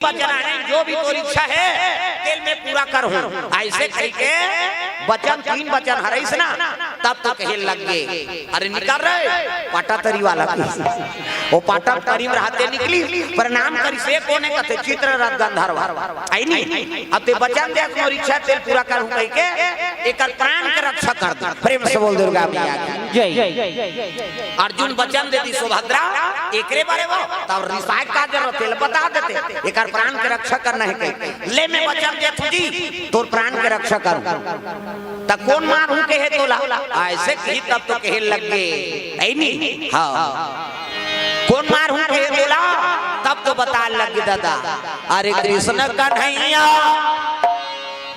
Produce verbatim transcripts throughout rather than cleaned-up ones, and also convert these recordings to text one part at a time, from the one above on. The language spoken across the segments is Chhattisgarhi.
बचन हे, जो भी तोर इच्छा हे, तेला मैं पूरा करहूँ। अइसे कहिके बचन, तीन बचन हरइस ना, तब तो कहे लग गे, "अरे निकल रे, पाटातरी वाला।" ओ पाटातरी म रहते निकलिस, प्रणाम करिस, "ए कोन ए?" कथे, "चित्ररथ गंधर्व।" अइ नी, "अब तें बचन दे, मोर इच्छा तेला पूरा करहूँ," कहिके एकर प्राण के रक्षा कर दे। प्रेम से बोल दुर्गा मैया की। जय। अर्जुन बचन दे दिस सुभद्रा, एकरे बारे वो, तब रिसाय का जरूरत हे, बता देते, एकर प्राण के रक्षा करना हे कहे। "ले मैं बचन देत हूँ जी, तोर प्राण के रक्षा करूँ।" त कोन मारहूँ कहे तोला? अइसे कही तब तो कहे लग गे, अइ नी? हाँ। कोन मारहूँ कहे तोला? तब तो बताय लग गे दादा। अरे कृष्ण कन्हैया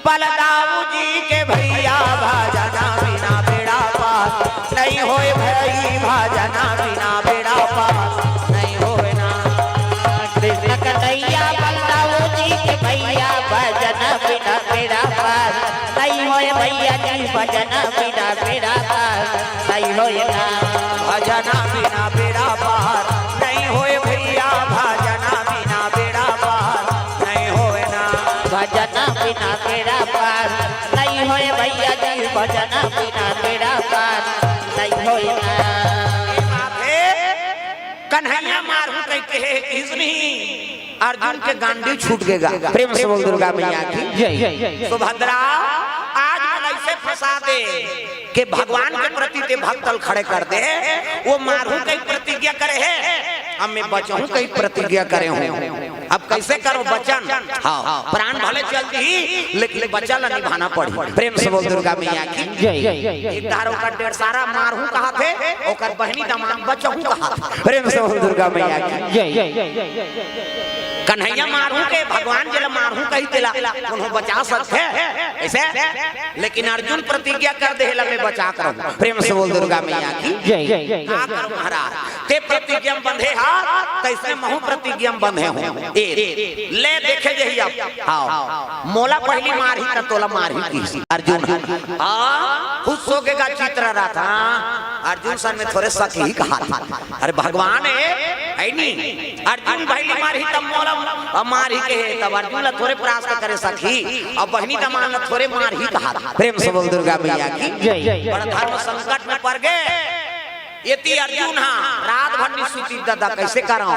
बलदाऊ जी के भैया, भजना बिना बेड़ा पार नहीं होय भई, भजना बिना बेड़ा पार नहीं होय ना। कृष्ण कन्हैया बलदाऊ जी के भैया, भजना बिना बेड़ा पार नहीं होय भैया जी, भजना बिना बेड़ा पार नहीं होय ना। भजना बिना बेड़ा पार नहीं होय भैया, भजना बिना बेड़ा पार नहीं होय ना। भजना बिना बेड़ा पार नहीं होय भैया जी, भजना बिना बेड़ा पार नहीं होय ना। कन्हैया मारहूँ कहिके हे, किस नहीं? अर्जुन के गांडी छूट गे गा। प्रेम से बोल दुर्गा मैया की। जय। सुभद्रा, आज मन अइसे फंसा दे के भगवान के प्रति तें भक्तल खड़े कर दे, वो मारहूँ कहिके प्रतिज्ञा करे हे, अब मैं बचहूँ कहिके प्रतिज्ञा करे हूँ। अब कइसे करँव बचन? हाँ, प्राण भले चल दिही, लेकिन बचन ला निभाना पड़ही। प्रेम से बोल दुर्गा मैया की। जय। एक धार ओकर डेढ़सारा मारहूँ कहत हे, ओकर बहिनी दमांद बचहूँ कहत हे। प्रेम से बोल दुर्गा मैया की। जय। कन्हैया मारहूँ के भगवान जेला मारहूँ कही तेला कोनो बचा सकथे? अइसे? लेकिन अर्जुन प्रतिज्ञा कर दे हे, "ला मैं बचा के रहूँ।" प्रेम से बोल दुर्गा मैया की। जय। का करँव महाराज? तें प्रतिज्ञा म बंधे हस, तइसने महूँ प्रतिज्ञा म बंधे हँव। ए, ले देखे जही अब। हाँ। मोला पहिली मारही त तोला मारही किहिस अर्जुन। हाँ, खुश होगे गा चित्ररथ। हाँ, अर्जुन सन में थोरे सक ही कहा था। अरे भगवान हे, हे नी? अर्जुन पहिली मारही तब मोला मारही कहे, तब अर्जुन ला थोरे परास्त करे सकही, अउ बहिनी दमांद ला थोरे मारही कहा। प्रेम से बोल दुर्गा मैया की। जय। बड़ धर्म संकट में पर गे। एती अर्जुन हा रात भर नी सुतिस दादा, कइसे करँव?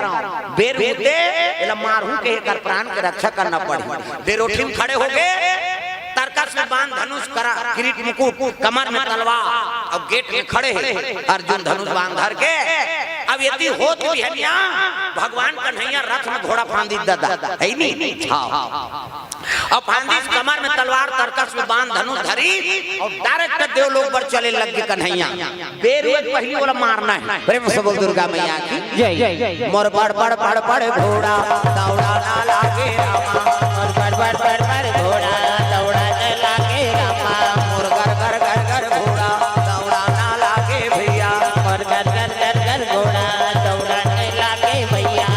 बेर होते एला मारहूँ कहे एकर प्राण के रक्षा करना पड़ही। बेरोठी म खड़े होगे, तरकस में बाण धनुष करा, किरीट मुकुट, कमर में तलवार, अउ गेट में खड़े हे अर्जुन धनुष बाण धर के। अब एती होत बिहनिया भगवान कन्हैया रथ में घोड़ा फांदिस दादा, हे नी? हाँ। अउ फांदिस कमर में तलवार, तरकस में बाण धनुष धरिस अउ direct देवलोक बर चले लग गे कन्हैया। बेर होय पहिली ओला मारना हे। प्रेम से बोल दुर्गा मैया की। जय। मोर बड़ बड़ बड़ बड़ घोड़ा दौड़ा ना लागे रामा। मोर बड़ बड़ बड़ बड़ घोड़ा दौड़ा ना लागे रामा। मोर गर गर गर गर घोड़ा दौड़ा ना लागे भैया। मोर गर गर गर गर घोड़ा दौड़ा ना लागे भैया।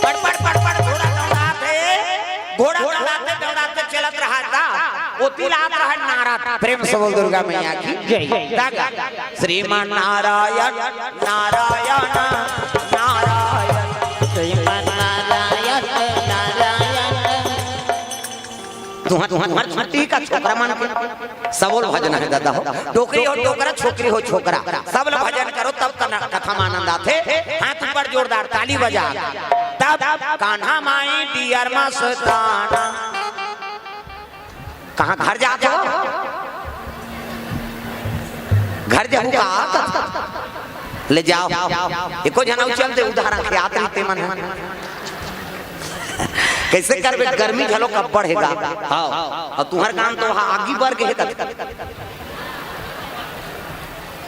पड़, पड़, पड़, पड़, घोड़ा दौड़ात हे। घोड़ा दौड़ाते, दौड़ाते चलत रहा था। ओती लात रहा नारा। प्रेम से बोल दुर्गा मैया की। जय। श्रीमान नारायण, नारायण, नारायण। श्रीमान नारायण, नारायण। तुहर, तुहर, तुहर छुट्टी का छोकरा मन के सबो ल भजन हे दादा हो। डोकरी हो डोकरा, छोकरी हो छोकरा, सब ल भजन करो, तब कना-, कथा म आनंद आथे। हाथ ऊपर जोरदार ताली बजा, तब कान्हा माई डियर मस्ताना। कहाँ घर जात हो? घर जाहू का? ले जाव। एको झन अउ चल दे, उधार रखे आत रहिते मन। कइसे करबे, गर्मी घलो कब बढ़ेगा। हाँ, अउ तुहर काम तो हा आगी बर गे हे कथे।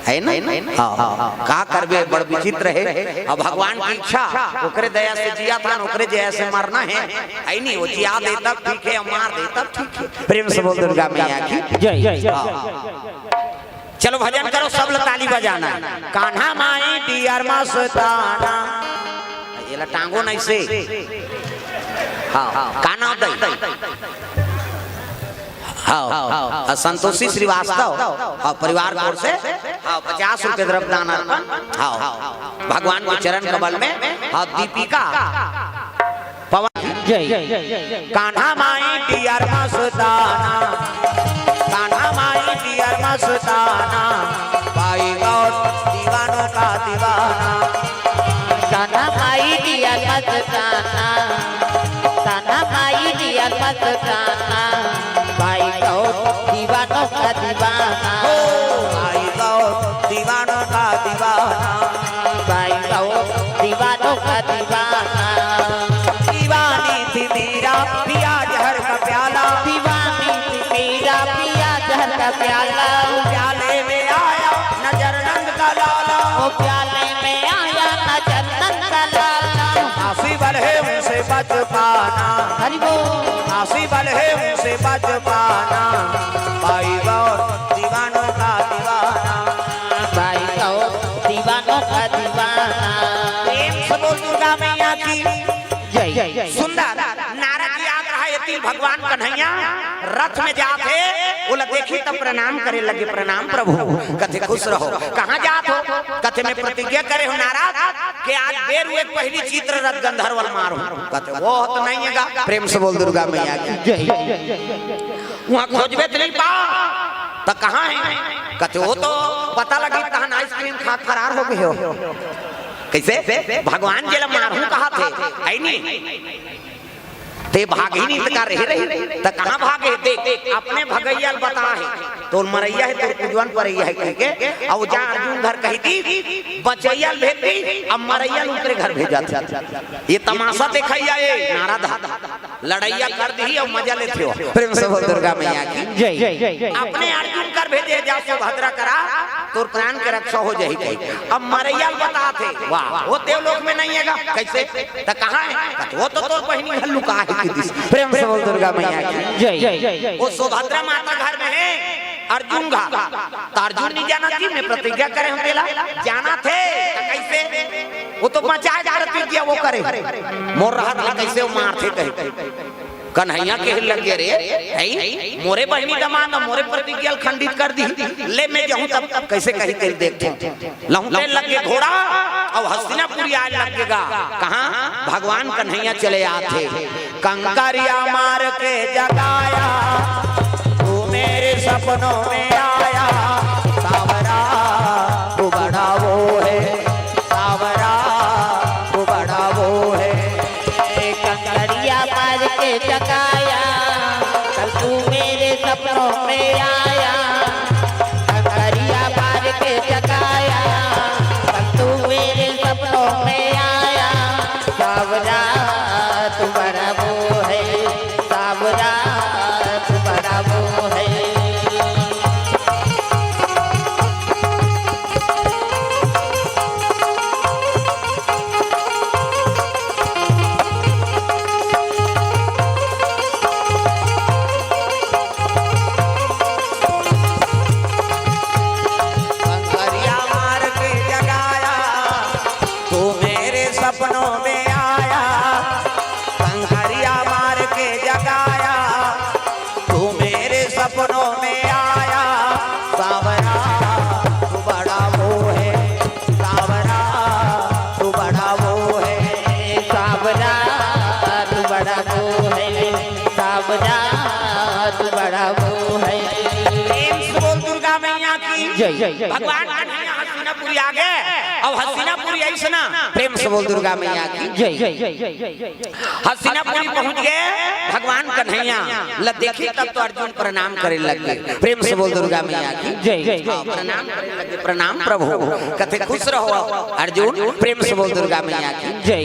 हे ना? हाँ, हाँ, हाँ। का करबे, बड़ विचित्र हे। अब भगवान की इच्छा, ओकरे दया से जियत हन, ओकरे दया से मरना हे। हे नी, ओ जिया दे तब ठीक हे, मार दे तब ठीक हे। प्रेम से बोल दुर्गा मैया की। जय। हाँ। चलो भजन करो, सब ल ताली बजाना हे। कान्हा माई डियर मस्ताना। एला टांगो नहीं से। हाँ, का नाम दई? हाँ, हाँ, संतोषी श्रीवास्तव, हाँ, परिवार की ओर से, हाँ, पचास रुपये द्रव्य दान अर्पण, हाँ, भगवान के चरण कमल में, हाँ, दीपिका पवन। जय। कान्हा माई डियर मस्ताना, कान्हा माई डियर मस्ताना, भाई गौर दीवानों का दीवाना। कान्हा माई डियर मस्ताना, कान्हा माई डियर मस्ताना, भाई गौर दीवानों का दीवाना। ओ भाई गौर दीवानों का दीवाना, भाई गौर दीवानों का दीवाना। दीवानी थी मेरा पिया जहर का प्याला। दीवानी थी मेरा पिया जहर का प्याला। प्याले में आया नजर नंद का लाला। वो प्याले में आया नजर नंद का लाला। आसी बल है उनसे बच पाना। हरि बोल। आसी बल है उनसे बच पाना। भाई गौर दीवानों का दीवाना। भाई गौर दीवानों का दीवाना। प्रेम से बोल दुर्गा मैया की। जय। सुंदर नारद जी आत रहा, एती ले भगवान कन्हैया रथ में जात हे, ओला देखिस त प्रणाम करे लगे, "प्रणाम प्रभु।" कथे, "खुश रहो।" "कहाँ जात हो?" कथे, "मैं प्रतिज्ञा करे हों नारद के आज बेर हुए पहली चित्ररथ गंधर्व ल मारहूँ।" कथे, "वो तो नहीं हे गा।" प्रेम से बोल दुर्गा मैया की। जय। "वहाँ खोजबे त नहीं पाव, त कहाँ हे?" कथे, "वो तो पता लगी तहन आइसक्रीम खा के फरार हो गए हो।" कइसे? भगवान जेला मारहूँ कहत हे, है नी? ते भागही नहीं त का रहे रही? त कहाँ भागे? देख, अपने भगइया ल बताहे, तोर मरइया हे, तोर कुजवन परइया हे कहिके, अउ जा अर्जुन घर कहि दी, बचइया ल भेज दी, अब मरइया ल उतरे घर भेजत हे। ये तमाशा देखइया ये नारद हा। लड़इया कर दिही अउ मजा लेथे हो। प्रेम से बोल दुर्गा मैया की। जय। अपने अर्जुन कर भेजे, जा सुभद्रा करा, तोर प्राण के रक्षा हो जाही कही। अब मरइया ल बतात हे, वाह, वो देवलोक में नहीं हे गा। कइसे? त कहाँ हे? त वो तो तोर बहिनी घर लुका हे कि दिस। प्रेम से बोल दुर्गा मैया की। जय। वो सुभद्रा माता घर में हे, अर्जुन घर। त अर्जुन नहीं जानत कि मैं प्रतिज्ञा करे हों तेला? जानत हे। त कइसे? वो तो बचाए जा रही प्रतिज्ञा वो करे। मोर रहत ले कइसे वो मारथे कही। कन्हैया कहे लगे, "रे, हई, मोरे बहिनी दमांद, मोरे प्रतिज्ञा ल खंडित कर दी, ले मैं जाहूँ तब कइसे कही तेला देखहूँ।" लहुटे लगे घोड़ा, अउ हस्तिनापुरी आए लगे गा। कहाँ? भगवान कन्हैया चले आथे। कंकरिया मार के जगाया, तू मेरे सपनों में आया, सावरा, तू बड़ा वो है, सावरा, तू बड़ा वो है। कंकरिया मार के जगाया, कल तू मेरे सपनों में आया। कंकरिया मार के जगाया, कल तू मेरे सपनों में आया। सावरा, तू बड़ा वो है, सावरा, तू बड़ा वो है। कंकरिया मार के जगाया, तू मेरे सपनों में आया। कंकरिया मार के जगाया, तू मेरे सपनों में आया। सावरा, तू बड़ा वो है, सावरा, तू बड़ा वो है। सावरा, तू बड़ा वो है, सावरा, तू बड़ा वो है। प्रेम से बोल दुर्गा मैया की। जय। भगवान कन्हैया हस्तिनापुरी आ गे, अब हस्तिनापुरी अइसना। प्रेम से बोल दुर्गा मैया की। जय। हस्तिनापुरी पहुंच गे, भगवान कन्हैया ल देखे तब तो अर्जुन प्रणाम करे लग गे। प्रेम से बोल दुर्गा मैया की। जय। हाँ, प्रणाम करे लग गे, "प्रणाम प्रभु।" कथे, "खुश रहो अर्जुन।" प्रेम से बोल दुर्गा मैया की। जय।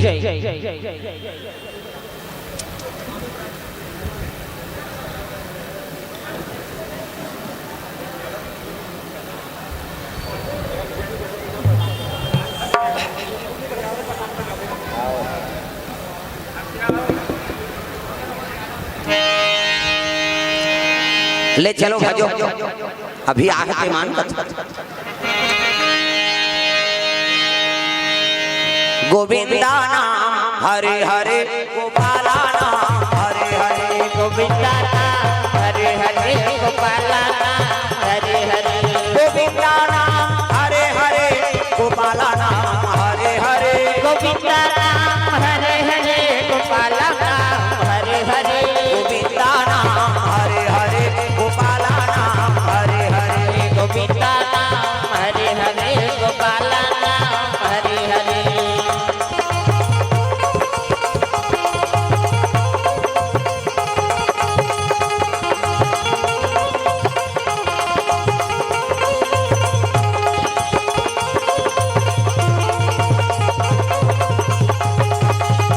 ले चलो भजो, अभी आहते मान कथो। गोविंदा नाम हरे हरे, गोपाला नाम हरे हरे। गोविंदा नाम हरे हरे, गोपाला नाम हरे हरे। गोविंदा नाम हरे हरे, गोपाला नाम हरे हरे। गोविंदा नाम हरे हरे, गोपाला नाम हरे हरे। गोविंदा नाम हरे हरे, गोपाला नाम हरे हरे। गोविंदा नाम हरे हरे, गोपाला नाम हरे हरे।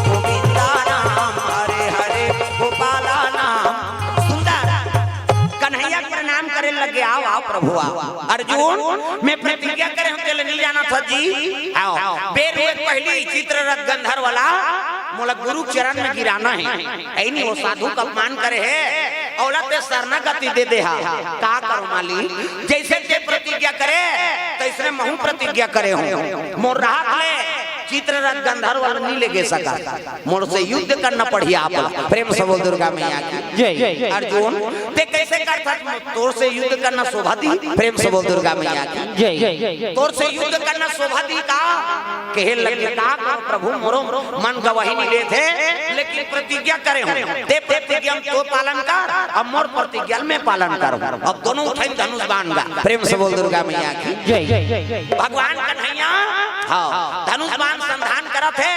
गोविंदा नाम हरे हरे, गोपाला नाम। सुंदर कन्हैया के प्रणाम करे लगे, आओ, आओ प्रभु, आओ। अर्जुन, मैं प्रतिज्ञा करे हंव, तेला नहीं जाना था जी। आओ, बेर एक पहली चित्ररथ गंधर्व ला मोला गुरु चरण में गिराना हे। ऐ नहीं, वो साधु का अपमान करे हे, ओला ते शरणागति दे दे हा। का करो माली, जैसे ते प्रतिज्ञा करे, तैसने महूं प्रतिज्ञा करे हंव। मोर रहत ले चित्ररथ गंधर्व ला नहीं ले गे सका। मोर से युद्ध करना पड़ही आप ला। प्रेम से बोल दुर्गा मैया की। जय। अर्जुन, ते कैसे करथस? तोर से युद्ध करना शोभा दी। प्रेम से बोल दुर्गा मैया की। जय। तोर से युद्ध करना शोभा दी का? कहे लगे, का करो प्रभु, मोरो मन गवाही नहीं लेत हे, लेकिन प्रतिज्ञा करे हंव, ते प्रतिज्ञा तो पालन कर, अब मोर प्रतिज्ञा मैं पालन करूं। अब दोनों उठाई धनुष बाण गा। प्रेम से बोल दुर्गा मैया की। जय। भगवान कन्हैया, हाँ, धनुष बाण संधान करत हे।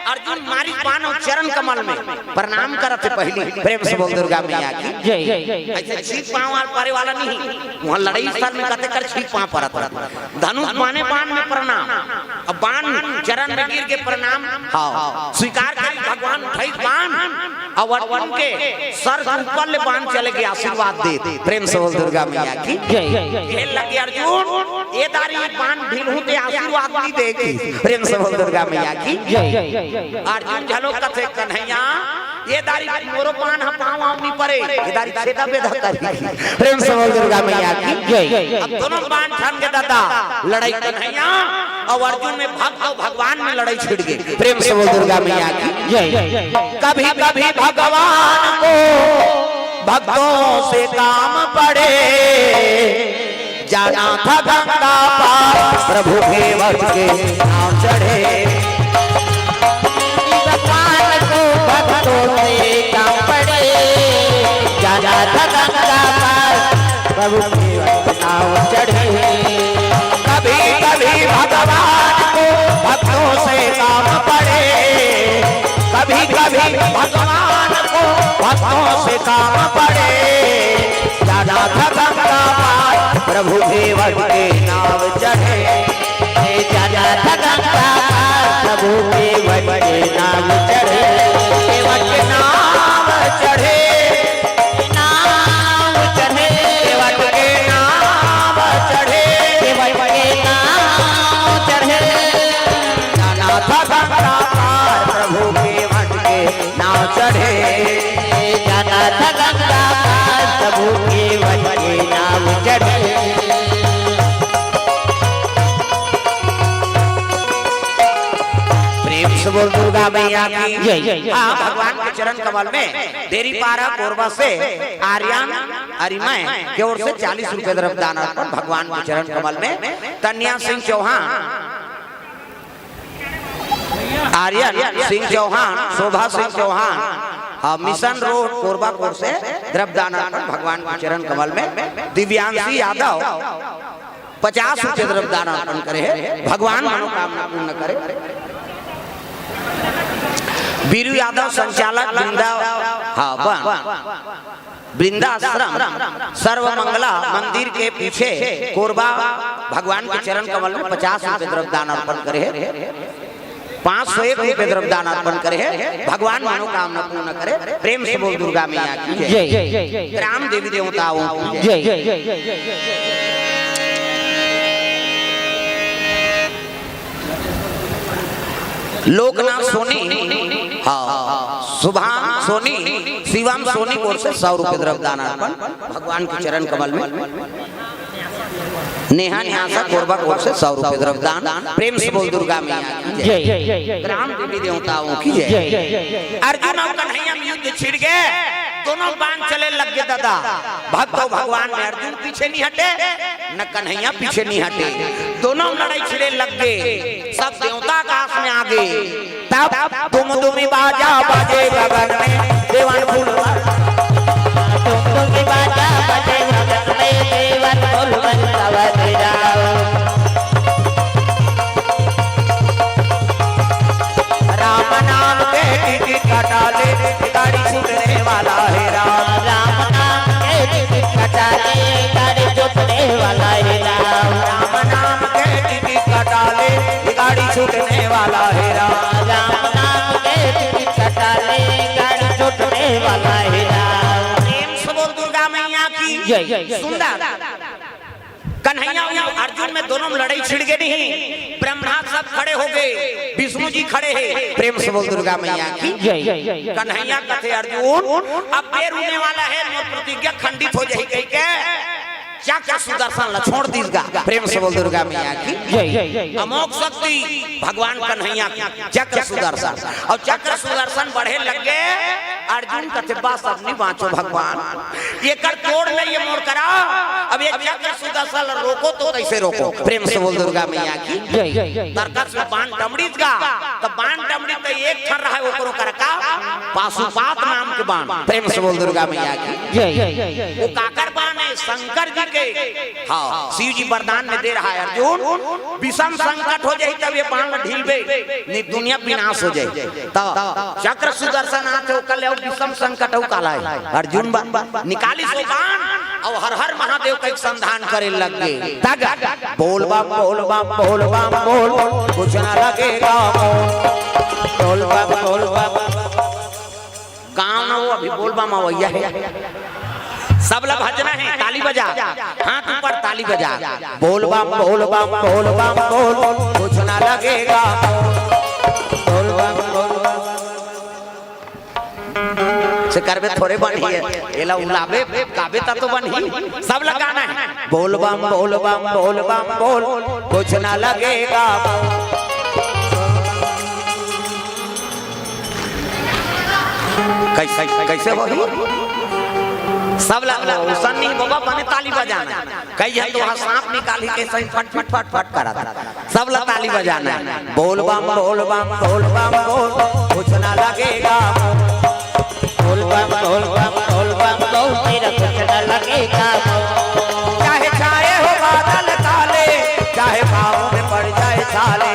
अर्जुन मारिस बाण अउ चरण कमल में प्रणाम करत हे पहली। प्रेम से बोल दुर्गा मैया की। जय। ऐसे छींक पांव परे वाला नहीं, वहां लड़ाई स्थल में कते कर छींक पांव परत हे। धनुष बाणे बाण में प्रणाम, अब बाण चरण में गिर के प्रणाम। हाँ, स्वीकार करी भगवान, उठाई बाण, अउ अर्जुन के सर के ऊपर ले बाण चले गे, आशीर्वाद दे। प्रेम से बोल दुर्गा मैया की। जय। कहे लगे अर्जुन, ए दारी बाण ढील हूं ते आशीर्वाद नहीं देगी। प्रेम से बोल दुर्गा मैया की। जय। अर्जुन झलो कथे कन्हैया, ए दारी मोरो बाण ह पांव आव नहीं परे, ए दारी छेदा बेदा करी। प्रेम से बोल दुर्गा मैया की। जय। अब दोनों बाण छन के दादा लड़ाई कन्हैया अउ अर्जुन में, भक्त अउ भगवान में लड़ाई छिड़ गे। प्रेम से बोल दुर्गा मैया की। जय। कभी कभी भगवान को भक्तों से काम पड़े, जाना था गंगा पार, प्रभु के वट के नाव चढ़े। भगवान को भक्तों से काम पड़े, जाना था गंगा पार, प्रभु के वट के नाव चढ़े। कभी कभी भगवान को भक्तों से काम पड़े, कभी कभी भगवान को भक्तों से काम पड़े, जाना था गंगा पार, प्रभु के वट के नाव चढ़े। जाना था गंगा पार, प्रभु के वट के नाव चढ़े। के वट के नाव चढ़े। नाव चढ़े। के वट के नाव चढ़े। के वट के नाव चढ़े। जाना था गंगा पार, प्रभु के वट के नाव चढ़े। जाना था गंगा पार, प्रभु के वट के नाव चढ़े। प्रेम से बोल दुर्गा मैया की। जय। हाँ, भगवान के चरण कमल में देरीपारा कोरबा से आर्यन अरिमय के ओर से चालीस रुपए द्रव्य दान अर्पण भगवान के चरण कमल में। तन्या सिंह चौहान, आर्यन सिंह चौहान, शोभा सिंह चौहान, हाँ, मिशन रोड कोरबा कोर से द्रव्य दान अर्पण भगवान के चरण कमल में। दिव्यांशी यादव पचास रुपए द्रव्य दान अर्पण करे हे, भगवान मनोकामना पूर्ण करे। बीरू यादव संचालक वृंदा, हाँ, वन। वृंदाश्रम सर्वमंगला मंदिर के पीछे कोरबा भगवान के चरण कमल में पचास रुपए द्रव्य दान अर्पण करे हे। पाँच सौ एक रुपए द्रव्य दान अर्पण करे हे, भगवान मनोकामना पूर्ण करे। प्रेम से बोल दुर्गा मैया की जय। जय। ग्राम देवी देवताओं की जय। जय। लोकनाथ सोनी, हाँ, शुभाम सोनी, शिवम सोनी की ओर से सौ रुपए द्रव्य दान अर्पण भगवान के चरण कमल में। नेहा न्यासा कोरबा कोर से सौ रुपये द्रव्यदान। प्रेम से बोल दुर्गा मैया की जय। जय। ग्राम देवी देवताओं की जय। जय। अर्जुन अउ कन्हैया में युद्ध छिड़ गे, दोनों बाण चले लग गे दादा। भक्त अउ भगवान में अर्जुन पीछे नहीं हटे, न कन्हैया पीछे नहीं हटे, दोनों लड़ाई छिड़े लग गे। सब देवता आकाश में आ गे। तब दुमदुमी बाजा बजे गगन में, देवन फूल बर। दुमदुमी बाजा बजे गगन में, देवन फूल बर कवर जाओ। राम नाम के टिकट कटा ले, गाड़ी छूटने वाला है राम। राम नाम के टिकट कटा ले, गाड़ी छूटने वाला है राम। राम नाम के टिकट कटा ले, गाड़ी छूटने वाला है राम। राम नाम के टिकट कटा ले, गाड़ी छूटने वाला है राम। प्रेम से बोल दुर्गा मैया की जय। सुंदर। कन्हैया अउ अर्जुन में दोनों में लड़ाई छिड़ गे नहीं, ब्रह्मा सब खड़े हो गे, विष्णु जी खड़े हैं। प्रेम से बोल दुर्गा मैया की जय। कन्हैया कथे अर्जुन, अब बेर होने वाला है, मोर प्रतिज्ञा खंडित हो जाही कह के चक्र सुदर्शन ला छोड़ दीस गा। प्रेम से बोल दुर्गा मैया की जय। अमोघ शक्ति भगवान कन्हैया की चक्र सुदर्शन, अउ चक्र सुदर्शन बढ़े लग गे। अर्जुन कथे बस अब नहीं बाँचो भगवान, एकर तोड़ नहीं ये मोर करा, अब ये चक्र सुदर्शन ला रोको तो कैसे रोको। प्रेम से बोल दुर्गा मैया की जय। तरकस में बाण टमड़ीस गा, त बाण टमड़ी त एक ठन रहे ओकरो करा का, पाशुपात नाम के बाण। प्रेम से बोल दुर्गा मैया की जय। वो काकर बाण है? शंकर जी के। हाँ, शिव जी वरदान में दे रहा है अर्जुन, विषम संकट हो जाही तब ये बाण ढीलबे, नहीं दुनिया विनाश हो जाही। त चक्र सुदर्शन आथे ओकर ले अउ विषम संकट अउ काला है। अर्जुन बा-, निकालिस ओ बाण अउ हर हर महादेव के संधान करे लग गे। तग बोल बम बोल बम बोल बम बोल, कुछ ना लगेगा मोल। बोल बम बोल बम। गाँव में वो अभी बोल बम अवैया है। सब ला भजना है, ताली बजा, हाथ ऊपर ताली बजा। बोल बम बोल बम बोल बम बोल, कुछ ना लगेगा मोल। बोल बम बोल बम। से करबे थोरे बनही है, एला उलाबे गाबे ता तो बनही। सब ला गाना है। बोल बम बोल बम बोल बम बोल, कुछ ना लगेगा। कैसे, कैसे होही? सब ला, ला, उसन नहीं बाबा, बने ताली बजाना। कई झन तो वहाँ सांप निकाली के सही फट, फट, फट, फट करत। सब ला ताली बजाना है। बोल बम, बोल बम, बोल बम, बोल, कुछ ना लगेगा। बोल बम, बोल बम, बोल बम, बोल, तेरा कुछ ना लगेगा। चाहे छाए हो बादल काले, चाहे पाँव में पड़ जाए छाले।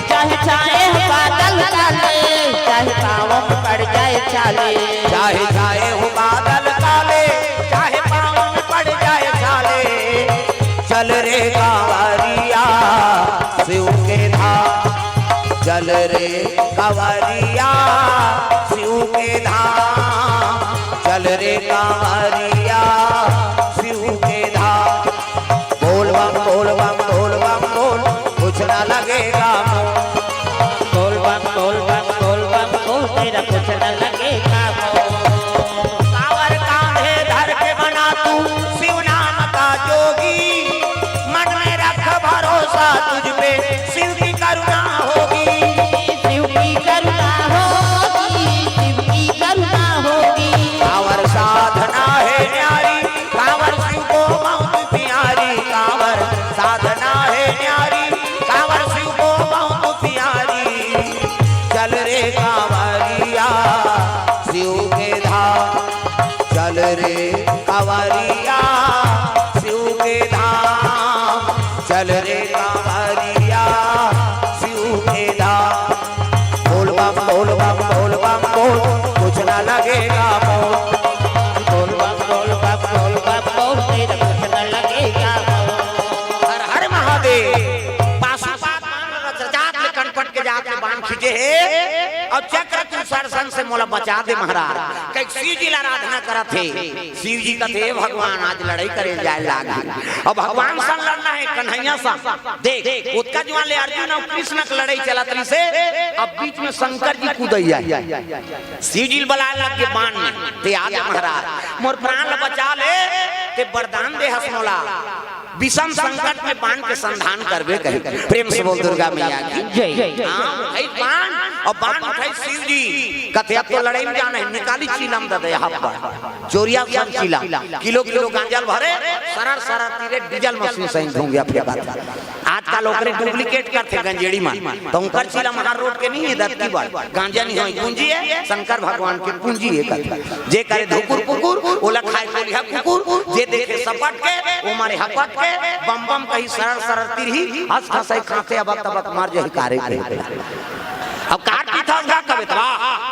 चाहे छाए हो बादल काले, चाहे पाँव में पड़ जाए छाले। चाहे छाए हो बादल काले, चाहे पाँव में पड़ जाए छाले। चल रे कांवरिया शिव के धाम, चल रे कांवरिया शिव के धाम, चल रे कांवरिया शिव के धाम। बोल बम, बोल बम, बोल बम, बोल, कुछ ना लगेगा मोल। बोल बम, बोल बम, बोल बम, बोल, तेरा कुछ ना लगेगा मोल। कांवर कांधे धर के बना तू शिव नाम का जोगी, मन में रख भरोसा तुझ पे, शिव की करुणा होगी। शिव की करुणा होगी, शिव की करुणा होगी। कांवर साधना है न्यारी, कांवर शिव को बहुत प्यारी, कांवर साधना है न्यारी, कांवर शिव को बहुत प्यारी। चल रे कांवरिया शिव के धाम, चल रे कांवरिया शिव के धाम, चल रे कांवरिया शिव के धाम। बोल बम, बोल बम, बोल बम, बोल, कुछ ना लगेगा मोल। बोल बम, बोल बम, बोल बम, बोल, तेरा कुछ ना लगेगा मोल। हर हर महादेव। पाशुपात बाण रच जात ले कनपट के जात ले बाण खींचे हे, अउ चक्र तू सरसन से मोला बचा दे महाराज। कई शिव जी ला आराधना करत हे। शिव जी कथे, "हे भगवान, आज लड़ाई करे जाए लाग।" अब भगवान संग लड़ना है, कन्हैया संग। देख, ओतका जुवार ले अर्जुन अउ कृष्ण के लड़ाई चलत रहिसे, अब बीच में शंकर जी कूदइया। शिव जी ल बलाए लग गे बाण में, "ते आ जा महाराज, मोर प्राण ल बचा ले, ते वरदान दे हस मोला।" विषम संकट में बाण के संधान करबे कही। प्रेम से बोल दुर्गा मैया की। जय। हाँ, उठाई बाण अउ बाण उठाई शिव जी। कथे अब तो लड़ई में जाना हे, निकाली चीलम दे दे, यहाँ पर चोरिया सब चीलम, किलो किलो गांजा ल भरे, सरर सरर तीरे डीजल मशीन सही धुंगिया फेंकत। आजकल ओकरे डुप्लीकेट करथे गंजेड़ी मन, त उंकर चीलम हर रोड के नहीं हे, दत्ती बड़ गांजा नहीं होय, पूंजी हे, शंकर भगवान के पूंजी हे कथे। जे करे धुकुर पुकुर, ओला खाए कोलिहा कुकुर, जे देखे सपट के, ओ मारे हपट के, बम बम कही सरर सरर तिरही, हंस हंसई खांसे अबक तबक मर जही कारे के। अब काट पीथस गा कबे त,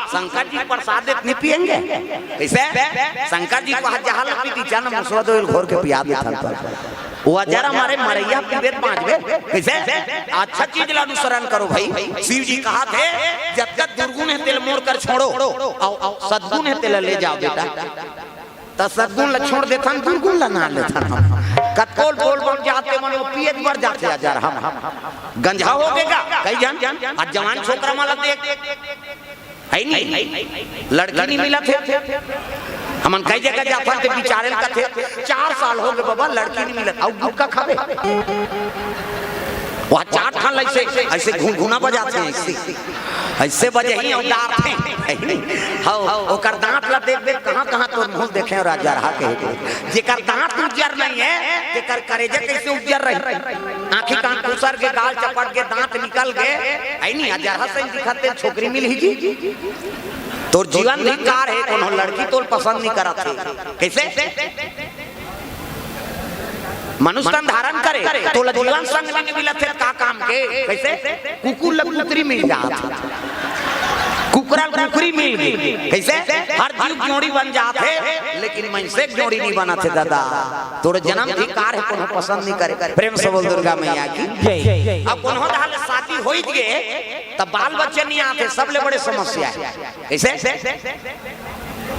शंकर जी प्रसाद देत नहीं पियेंगे। कैसे? शंकर जी को हाथ जहां लग पीती, चल मुसवा दो घोर के पिया देथन पर। वो अजर हमारे मरैया पीबे त बांचबे। कैसे? अच्छा चीज ला अनुसरण करो भाई। शिव जी कहा थे, जब तक दुर्गुण हे तेल मोर कर छोड़ो, अउ, अउ सद्गुण हे तेल ले जाओ बेटा। त सद्गुण ला छोड़ देथन, दुर्गुण ला ना लेथन हम। कतकोल बोल बम जाथे मन, वो पिए बर जाथे अजर हम। गंजा हो गे गा, कई जन, आज जवान छोकरा मन ला देख, हे नहीं, लड़की नहीं मिलत हे। हमन कई जगह जाथन ते बिचारे ल कथे, "चार साल हो गे बाबा, लड़की नहीं मिलत, अउ गुटखा खाबे?" वह चार ठन ऐसे, ऐसे घुनघुना बजाथे, ऐसे, ऐसे बजे ही अउ डारथे। हौ, ओकर दांत ला देख देख, कहाँ कहाँ तोर मुंह देखे राजा रहा के। जेकर दांत उज्जर नहीं हे, तेकर करेजा कैसे उज्जर रही? आंखी कान खुसर के, गाल चपट के, दांत निकल गे, हे नहीं, अजरहा सही दिखत हे, छोकरी मिलही जी। तोर जीवन धिक्कार हे, कोनो लड़की तोर पसंद नहीं करत हे। कैसे? मनुष्य तन धारण करे, तोला जीवन संग नहीं मिलत हे, का काम के? कैसे? कुकुर ला कुतरी मिल जात, कुकरा ला कुकरी मिल गे। कैसे? हर जीव जोड़ी बन जात हे, लेकिन मनसे के जोड़ी नहीं बनत हे दादा। तोर जन्म धिक्कार हे, कोनो पसंद नहीं करे। प्रेम से बोल दुर्गा मैया की। जय। अब कोनो धाले शादी होई गे, तब बाल बच्चे नहीं आते, सबले बड़े समस्या हे। कैसे?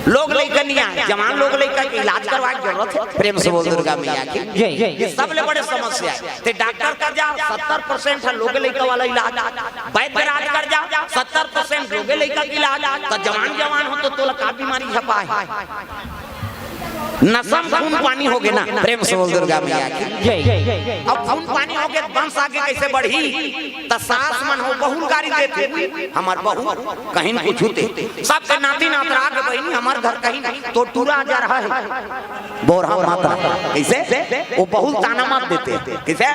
लोग लइका नहीं आए, जवान लोग लइका के इलाज करवाए के जरूरत हे। प्रेम से बोल दुर्गा मैया की। जय। ये सबले बड़े समस्या हे। ते डॉक्टर कर जा, सत्तर परसेंट हे लोग लइका वाला इलाज। वैद्य राज कर जा, सत्तर परसेंट लोग लइका के इलाज। त जवान जवान हो तो तोला का बीमारी झपाए? नसम खून पानी हो गे ना। प्रेम से बोल दुर्गा मैया की। जय। अब खून पानी हो गे, वंश आगे कैसे बढ़ी? त सास मन हो बहू ल गारी देथे, "हमार बहू कहीं कुछ होते, सबके नाती नातरा के बहिनी हमार घर कहीं तो टूरा जा रहा है।" बोरहा माता कैसे? वो बहू ल ताना मत देते। कैसे?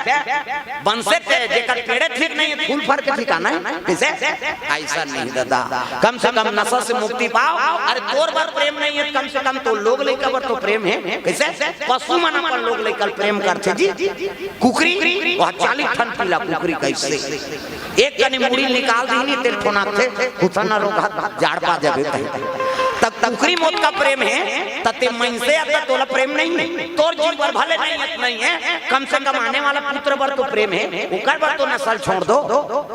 बंसे ते जेकर पेड़े ठीक नहीं हे, फूल फर के ठिकाना हे। कैसे? ऐसा नहीं दादा, कम से कम नशा से मुक्ति पाओ। अरे तोर बर प्रेम नहीं हे, कम से कम तो लोग लइका बर तो प्रेम हे। कैसे? पशु मन अपन लोग लइका ल प्रेम करथे जी। कुकरी, वह चालीस ठन पीला कुकरी कैसे? एक कनी मुड़ी निकाल दीही, तेल ठोनाथे, कुछ न रोग जाड़ पा जाबे कहे। तब कुकरी मोत का प्रेम हे, त ते मनसे अतका तोला प्रेम नहीं हे। तोर जीव बर भले नहीं हे, नहीं हे, कम से कम आने वाला पुत्र बर तो प्रेम हे, ओकर बर तो नशा ल छोड़ दो।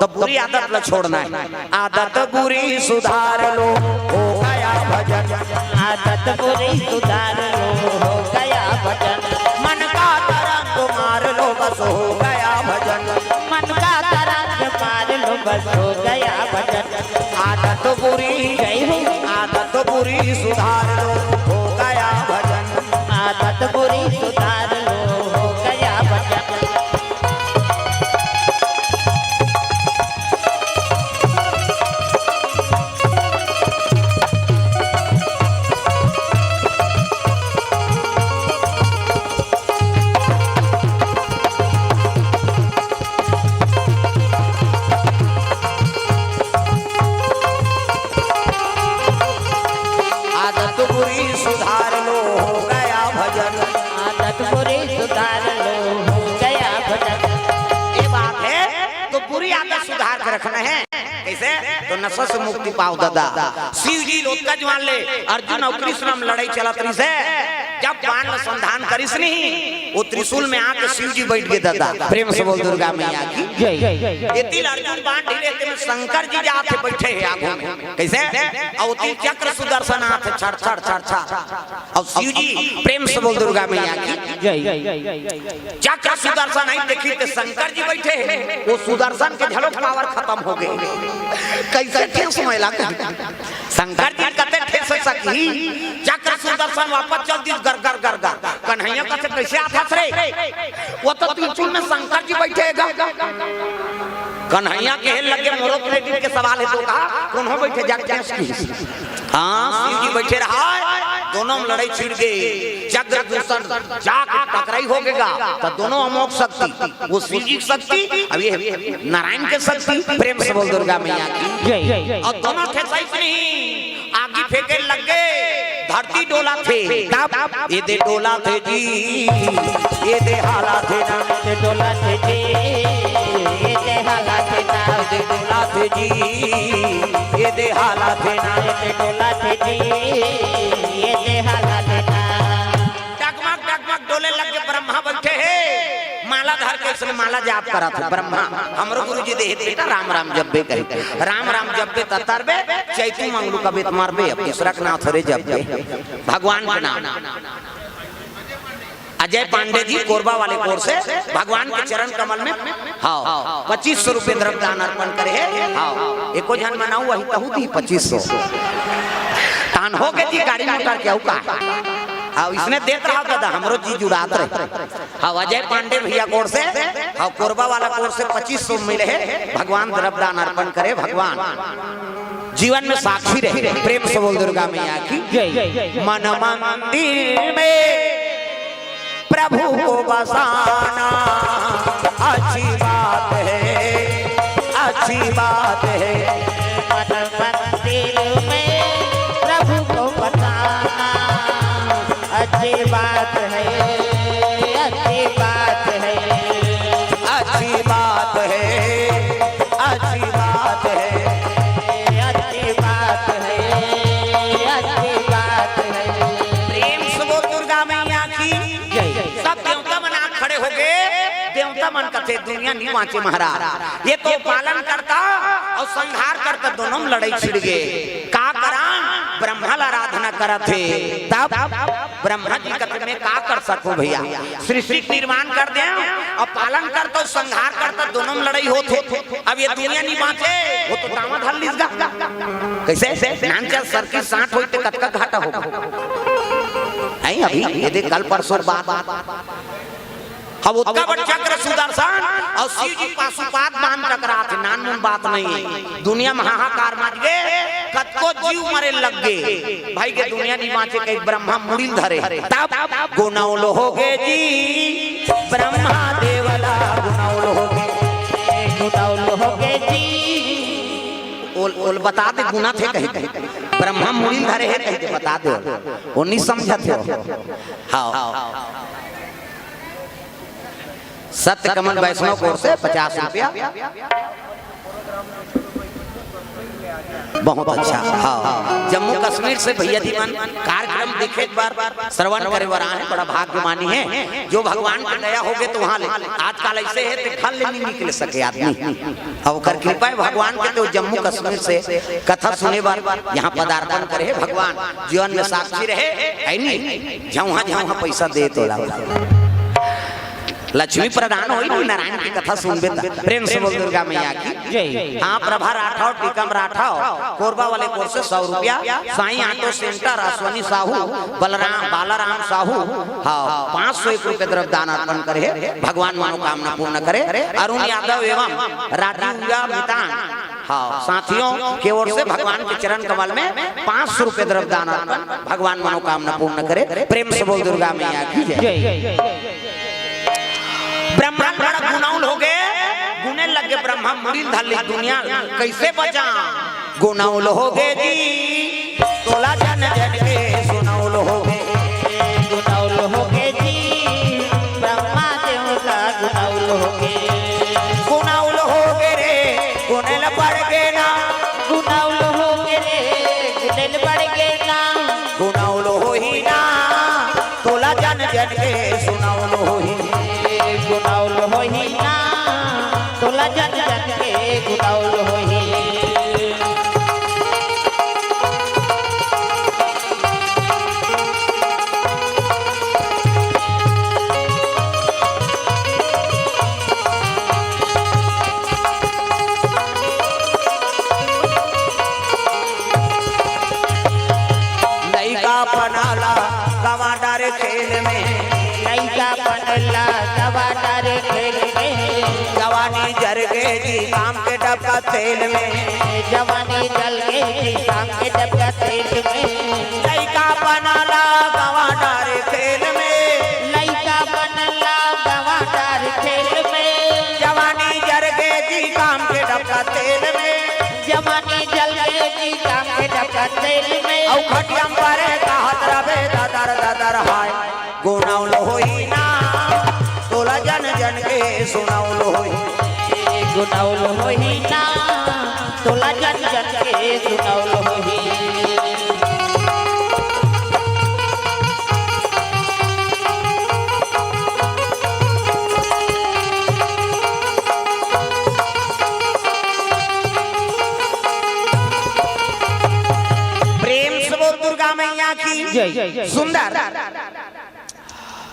तब बुरी आदत ला छोड़ना हे। आदत बुरी सुधार लो, हो गया भजन। आदत बुरी सुधार लो, हो गया भजन। मन का तरंग मार लो, बस हो गया भजन। मन का तरंग मार लो, बस हो गया भजन। आदत बुरी, जय हो। आदत बुरी सुधार लो, हो गया भजन। आदत बुरी सुधार लो, हो गया भजन। आदत बुरी सुधार लो, हो गया भजन। आदत बुरी सुधार लो, हो गया भजन। ये बात हे, तो बुरी आदत सुधार के रखना हे। कैसे? तो नशा से मुक्ति पाओ दादा। शिव जी ल ओतका जवान ले अर्जुन अउ कृष्ण म लड़ई चलत रहिस हे, जब बाण ल संधान करिस नहीं, वो त्रिशूल में आके शिव जी बैठ गे दादा। प्रेम से बोल दुर्गा मैया की। जय। एती ल अर्जुन बाण ढीले, एती म शंकर जी जात हे, बैठे हे आगू में। कैसे? अउ ओती चक्र सुदर्शन आत हे, छड़, छड़, छड़, छड़। अउ शिव जी, प्रेम से बोल दुर्गा मैया की। जय। चक्र सुदर्शन आई देखी ते शंकर जी बैठे हे, वो सुदर्शन के घलो पावर खतम हो गे। कैसे ठेस होय ला? शंकर जी कते ठेस सकही? चक्र सुदर्शन वापस चल दिस, गर, गर, गर, गर। कन्हैया कथे, "कइसे आथस रे?" वो तो त्रिशूल में शंकर जी बइठे हे गा। कन्हैया कहे लगे, "मोरो credit के सवाल हे तो का, कोनो बइठे जाके जांच की।" हाँ, शिव जी बइठे रहय, दोनों में लड़ई छिड़ गे, चक्र दूषण जाके टकरई हो गे गा, त दोनों अमोघ शक्ति, वो शिव जी के शक्ति, अब ये नारायण के शक्ति। प्रेम से बोल दुर्गा मैया की। जय। अउ दोनों ठे सही नहीं, आगी फेंके लग गे, धरती डोलाथे। तब ए दे डोलाथे जी, ए दे हालाथे ना। ए दे डोलाथे जी, ए दे हालाथे ना। ए दे डोलाथे जी, ए दे हालाथे ना। ए दे डोलाथे जी, ए दे हालाथे ना। डगमग डगमग डोले लग गे, ब्रह्मा बइठे हे, माला धर के अइसने माला जाप करत हे। ब्रह्मा, हमरो गुरुजी देहे बेटा, राम राम जपबे कहे, राम राम जपबे त तरबे, चैती मंगलू का बेत मरबे, अब दूसरा के नाम थोरे जपबे, भगवान के नाम। अजय पांडे जी कोरबा वाले कोर से भगवान के चरण कमल में, हाँ, पच्चीस सौ रुपये द्रव्य दान अर्पण करे हे। हाँ, एको झन मनाऊ, वही तहू दी पच्चीस सौ। तान हो गे जी, गाड़ी मोटर के अउ का। हाँ, अइसने देत रहा दादा, हमरो जी जुड़ात रहे। हाँ, अजय पांडे भैया कोर से, हाँ, कोरबा वाला कोर से पच्चीस सौ मिले हे। भगवान द्रव्य दान अर्पण करे, भगवान जीवन में साक्षी रहे। प्रेम से बोल दुर्गा मैया की। जय। मन मंदिर में प्रभु को बसाना अच्छी बात है, अच्छी बात है। मन मंदिर में प्रभु को बसाना अच्छी बात है, अच्छी बात है। अच्छी बात है, अच्छी बात है। अच्छी बात है, अच्छी बात है। प्रेम से बोल दुर्गा मैया की। जय। सब देवता मन आ खड़े हो गे। देवता मन कथे, "दुनिया नहीं बांचे महाराज, ये तो पालन करता अउ संहार करता, दोनों में लड़ई छिड़ गे। का करा?" ब्रह्मा ला आराधना करत हे। तब ब्रह्मा जी कथे, "मैं का कर सकूं भैया? सृष्टि के निर्माण कर दे अउ पालन करता, संहार करता, दोनों में लड़ई होत हे। अब ये दुनिया नहीं बांचे, वो तो दावा धर लिस गा।" कइसे? नानचा सर की सांठ होई ते कतका घाटा होगा? नहीं, अभी ये देख, कल परसों बात। अब ओतका बड़ चक्र सुदर्शन अउ शिव जी पाशुपात बांध टकरात हे, नानमुन बात नहीं हे। दुनिया में हाहाकार मच गे, कतको जीव मरे लग गे। भाई के दुनिया नहीं बांचे, कहीं ब्रह्मा मुड़ी ल धरे। तब गुनौल हो गे जी, ब्रह्मा देवला गुनौल हो गे, गुनौल हो गे जी। ओल, ओल बता दे, गुना थे कहीं, कहीं। ब्रह्मा मुड़ी ल धरे हे कहीं के बता दे। वो नहीं समझत हो। हाँ। सत्य कमल वैष्णव कोर से पचास रुपया। बहुत अच्छा। हाँ, जम्मू कश्मीर से भैया जी मन कार्यक्रम देखे एक बार श्रवण करे बर आए, बड़ा भाग्यमानी हे। जो भगवान के दया हो गे तो वहाँ ले, आजकल अइसे हे ते घर ले नहीं निकल सके आदमी। अब ओकर कृपा हे भगवान के, तो जम्मू कश्मीर से कथा सुने बर यहाँ पदार्पण करे हे भगवान। जीवन में साक्षी रहे, हे नहीं? झौहा झौहा पैसा दे तोला। लक्ष्मी प्रदान होई ना, नारायण की कथा सुनबे त। प्रेम से बोल दुर्गा मैया की। जय। हाँ, प्रभा राठौर, टीकम राठौर, कोरबा वाले कोर से सौ रुपया, साईं ऑटो सेंटर, अश्वनी साहू, बलराम, बालाराम साहू, हाँ, पाँच सौ एक रुपये द्रव्य दान अर्पण करे हे। भगवान मनोकामना पूर्ण करे। अरुण यादव एवं राजू मितान, हाँ, साथियों के ओर से भगवान के चरण कमल में पाँच सौ रुपये द्रव्य दान अर्पण, भगवान मनोकामना पूर्ण करे। प्रेम से बोल दुर्गा मैया की जय। जय। ब्रह्मा बड़ा गुनौल हो गे, गुने लग गे ब्रह्मा मुड़ी ल धर लिस, दुनिया कइसे बचा। गुनौल हो गे जी, तोला जन जन के सुनौल हो गे। गुनौल हो गे जी, ब्रह्मा देवता गुनौल हो गे। गुनौल हो गे रे, गुनेल पड़ गे ना। गुनौल हो गे रे, गुनेल पड़ गे ना। गुनौल होही ना, तोला जन जन के सुनौल होही। गुनौल होही ना, तोला जन जन के गुनौल होही। लइका पनाला गवा डारे खेल में, ला गवा डारे खेल में। जवानी जर गे जी शाम के डबका तेल में। जवानी जल गे जी शाम के डबका तेल में। लइका बना ला गवा डारे खेल में। लइका बना ला गवा डारे खेल में। जवानी जर गे जी शाम के डबका तेल में। जवानी जल गे जी शाम के डबका तेल में। अउ खटिया म परे कहत रबे ददर ददर हाय। गुनौल होही ना तोला जन जन के सुनौल होही। गुनौल होही ना तोला जन जन के सुनौल होही। प्रेम से बोल दुर्गा मैया की जय। सुंदर।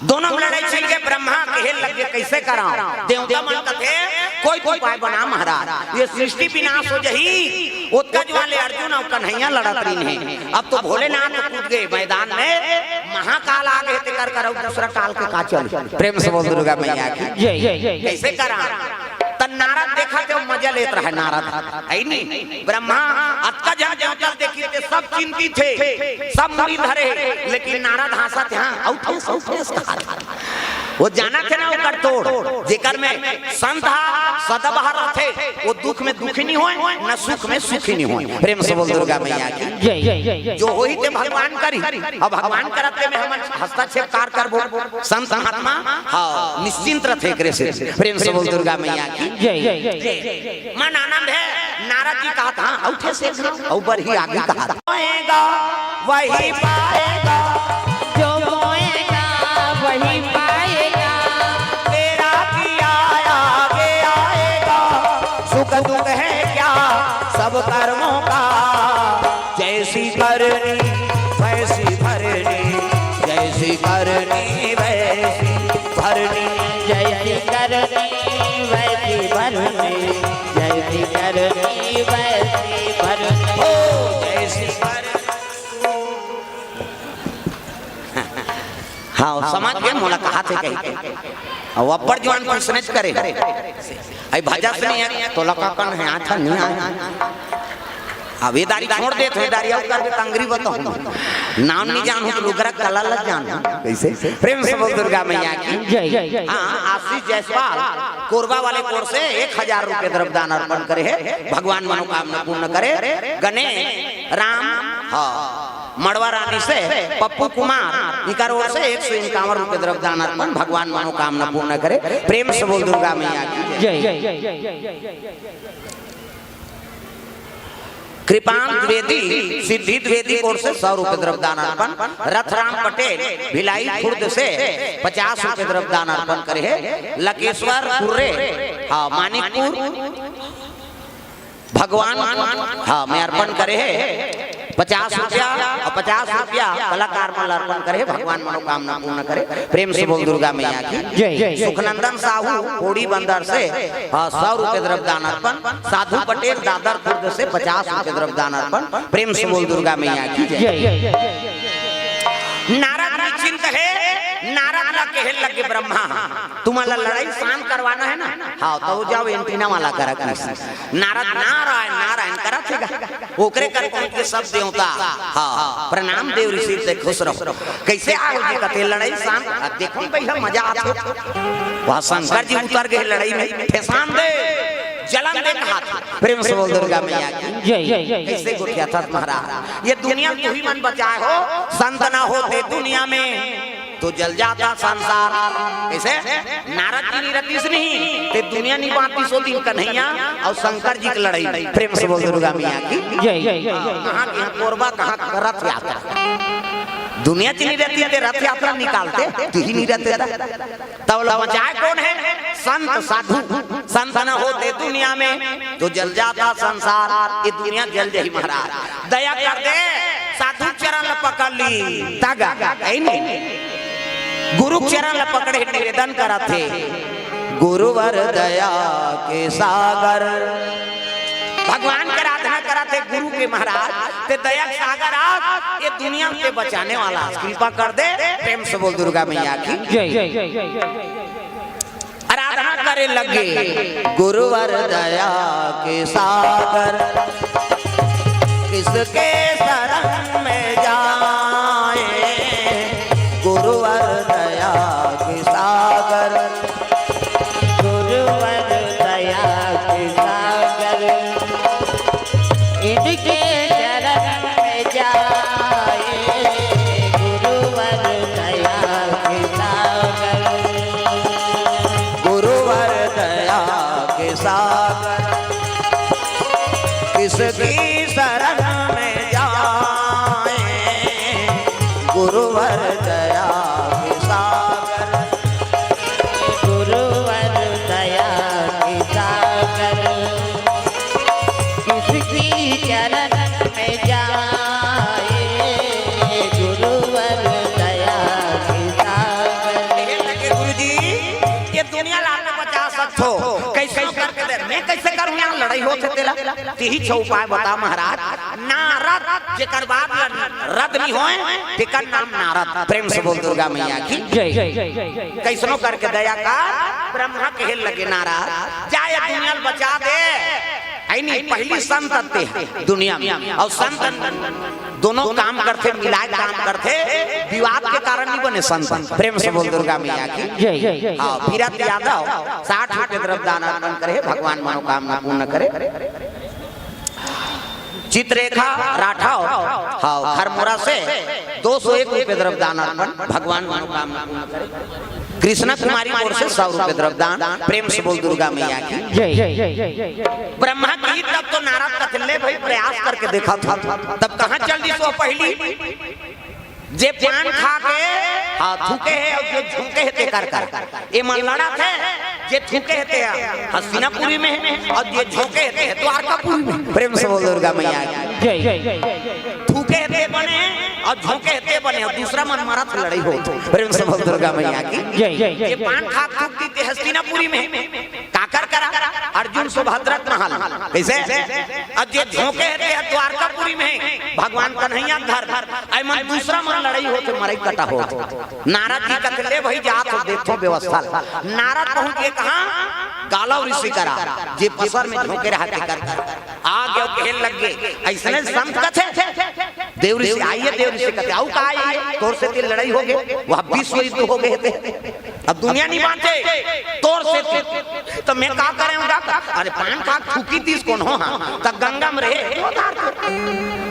दोनों में लड़ाई छिड़ के ब्रह्मा कहे लगे, "कैसे कराओ?" देवता मन कथे, "कोई तो उपाय बना महाराज, ये सृष्टि विनाश हो जही।" ओतका जुवार ले अर्जुन अउ कन्हैया लड़त रहिन हे। अब तो भोलेनाथ कूद गए मैदान में, महाकाल आ गए, तेकर करौ दूसरा काल के का चल। प्रेम से बोल दुर्गा मैया की जय। कैसे करा? त नारद देखत हे, मजा लेत रहे नारद, है नी? ब्रह्मा अतका जन देवता देखिन ते सब चिंतित हे, सब मुड़ी धरे, लेकिन नारद हाँसत हे, "हाँ, अउ ठेस, अउ ठेस," कहा। वो जानत हे ना ओकर तोड़, जेकर में संत हा सदाबहार रथे, वो दुख में दुखी नहीं होय, न सुख में सुखी नहीं होय। प्रेम से बोल दुर्गा मैया की जय। जो होही ते भगवान करी, अब भगवान करत ते में हमन हस्तक्षेप कार करबो। संत महात्मा, हाँ, निश्चिंत रथे एकरे से। प्रेम से बोल दुर्गा मैया की जय। मन आनंद हे, नारद जी कहत, "हाँ, अउ ठेस एक घाव, अउ बरही आगे कहत।" बोएगा, वही पाएगा। जो बोएगा, वही पाएगा। तेरा किया आगे आएगा। सुख दुख है क्या सब कर्मों का। जैसी करनी वैसी भरनी। जैसी करनी वैसी भरनी। जैसी करनी वैसी भरनी। जैसी करनी वैसी भरनी। ओ, जैसी करनी। हाँ, समझ गए, मोला कहा थे कहीं। अब अब्बड़ जुवान प्रश्न करे। आई भजस नहीं हे, तोला का कन हे, आथा नहीं आय। अब ये दारी छोड़ दे, तो ये दारी अउ कर दे, तंगरी बताऊँ। नाम नहीं जानहूँ, तो लुगरा कला ला जानहूँ। कैसे? प्रेम से बोल दुर्गा मैया की जय। हाँ, आशीष जायसवाल कोरबा वाले कोर से एक हजार रुपये द्रव्य दान अर्पण करे हे, भगवान मनोकामना पूर्ण करे। गने राम, हाँ, मड़वा रानी से पप्पू कुमार, इकर ओर से एक सौ इक्यावन रुपये द्रव्य दान अर्पण, भगवान मनोकामना पूर्ण करे। प्रेम से बोल दुर्गा मैया की जय। कृपांत द्विवेदी, सिद्धि द्विवेदी ओर से सौ रुपये द्रव्य दान अर्पण, रथराम पटेल, भिलाई खुर्द से पचास रुपये द्रव्य दान अर्पण करे हे, लकेश्वर कुर्रे, हाँ, मानिकपुर, भगवान, हाँ, में अर्पण करे हे पचास रुपया अउ पचास रुपया कलाकार मन ला अर्पण करे हे, भगवान मनोकामना पूर्ण करे। प्रेम से बोल दुर्गा मैया की जय। सुखनंदन साहू कोड़ी बंदर से, हाँ, सौ रुपये द्रव्य दान अर्पण। साधु पटेल दादर खुर्द से पचास रुपये द्रव्य दान अर्पण। प्रेम से बोल दुर्गा मैया की जय। नारद निश्चिंत हे, नारद ला कहे लगे ब्रह्मा, तुम्हारा लड़ाई शांत करवाना है ना? हाँ, तो जाओ एंटीना वाला करा कृष्ण। नारद नारायण नारायण करत हे गा। ओकरे कर पहुंच के सब देवता, हाँ, प्रणाम देव ऋषि से खुश रहो। कैसे आए हो जी? कथे लड़ाई शांत। अब देखो भैया मजा आथे। वहाँ शंकर जी उतर गए लड़ाई में, फेसान दे, जलन दे कहा था। प्रेम से बोल दुर्गा मैया की जय। कैसे गोठियाथस महाराज? ये दुनिया तुही मन बचाए हो, संत ना होते दुनिया में तो जल जाता संसार। कैसे? नारद जी नहीं रहतीस नहीं, ते दुनिया नहीं बांटीस ओ दिन कन्हैया अउ शंकर जी के लड़ाई। प्रेम से बोल दुर्गा मैया की जय। कहाँ, कहाँ कोरबा, कहाँ रथ यात्रा। दुनिया जी नहीं रहती ते रथ यात्रा निकालते, तुही नहीं रहते ता। तब ला बचाए कौन है? संत साधु। संत न होते दुनिया में तो जल जाता संसार। ये दुनिया जल जाही महाराज। दया कर दे, साधु चरण ला पकड़ ली। तागा, है नहीं? गुरु चरण ला पकड़े निवेदन करत हे। गुरुवर दया के सागर। भगवान के आराधना करत हे गुरु के महाराज, ते दया के सागर आस, ये दुनिया के बचाने वाला आस, कृपा कर दे। प्रेम से बोल दुर्गा मैया की। जय। आराधना करे लगे। गुरुवर दया के सागर, किसके शरण में जाए। गुरुवर दया के सागर, गुरुवर दया के सागर, इनके चरण में जाए। गुरुवर दया के सागर, गुरुवर दया के सागर, किसकी शरण में जाए। गुरुवर दया के सागर, गुरुवर दया के सागर, किसकी चरण में जाए। गुरुवर दया के सागर। गुरुजी, ये दुनिया ला तो बचा सकथो, कैसे करके दे, मैं कैसे करूँ? यहाँ लड़ाई होत हे तेला, तिही छो उपाय बता महाराज। नारद जेकर बाप ला रद नहीं होए, तेकर नाम नारद। प्रेम से बोल दुर्गा मैया की। जय। कैसनो करके दया कर, ब्रह्मा कहे लगे नारद, जा ये दुनिया ल बचा दे। ऐ नहीं, पहली संत आते हैं दुनिया में, और संत दोनों काम करथे, मिलाए काम करथे, विवाद के कारण नहीं बने संत। प्रेम से बोल दुर्गा मैया की। जय। हाँ, पीरत यादव साठ रुपये द्रव्य दान अर्पण करे, भगवान मनोकामना पूर्ण करे। चित्ररेखा राठौर, हाँ, खरमोरा से दो सौ एक रुपये द्रव्य दान अर्पण, भगवान मनोकामना पूर्ण करे। कृष्णा कुमारी ओर से सौ रुपये द्रव्य दान। प्रेम से बोल दुर्गा मैया की। जय। ब्रह्मा की तब तो नारद कथले भाई प्रयास करके देखा था, तब कहाँ चल दी सो पहली। जे पान खा के, हाँ, थूके हे और जे झोंके हे तेकर कर। ये मन लड़ा थे, जे थूके हे ते हस्तिनापुरी में हे और जे झोंके हे ते द्वारकापुरी में। प्रेम से बोल दुर्गा मैया की। जय। थूके हे ते बने और झोंके हे ते बने और दूसरा मन मरा था, लड़ाई हो। प्रेम से बोल दुर्गा मैया की। जय। जे पान खा थूक दी ते हस्तिनापुरी में। काकर करा? अर्जुन सुभद्रा के महल। कैसे? अब जे झोंके हे ते द्वारकापुरी में भगवान कन्हैया धर, ऐ मन दूसरा मन लड़ाई होत हे, मरई कटा होत हे। नारद जी कथे, "ले भाई, जात हो, देखो व्यवस्था।" नारद पहुंच गए कहाँ? गालव ऋषि करा, जे पसर में झोंके रहा तेकर। आ गए, कहे लग गए, ऐसने संत कथे। देव ऋषि आइए, देव ऋषि कथे, "आऊ का आइए, तोर से तेरी लड़ाई हो गए, वह विश्व युद्ध हो गए थे।" अब दुनिया नहीं बांचे, तोर से तू। तो मैं का करे हूँ, का? अरे पान खा थूकी तीस कौन हो? हाँ, तो गंगा में रहे, वो धार थे।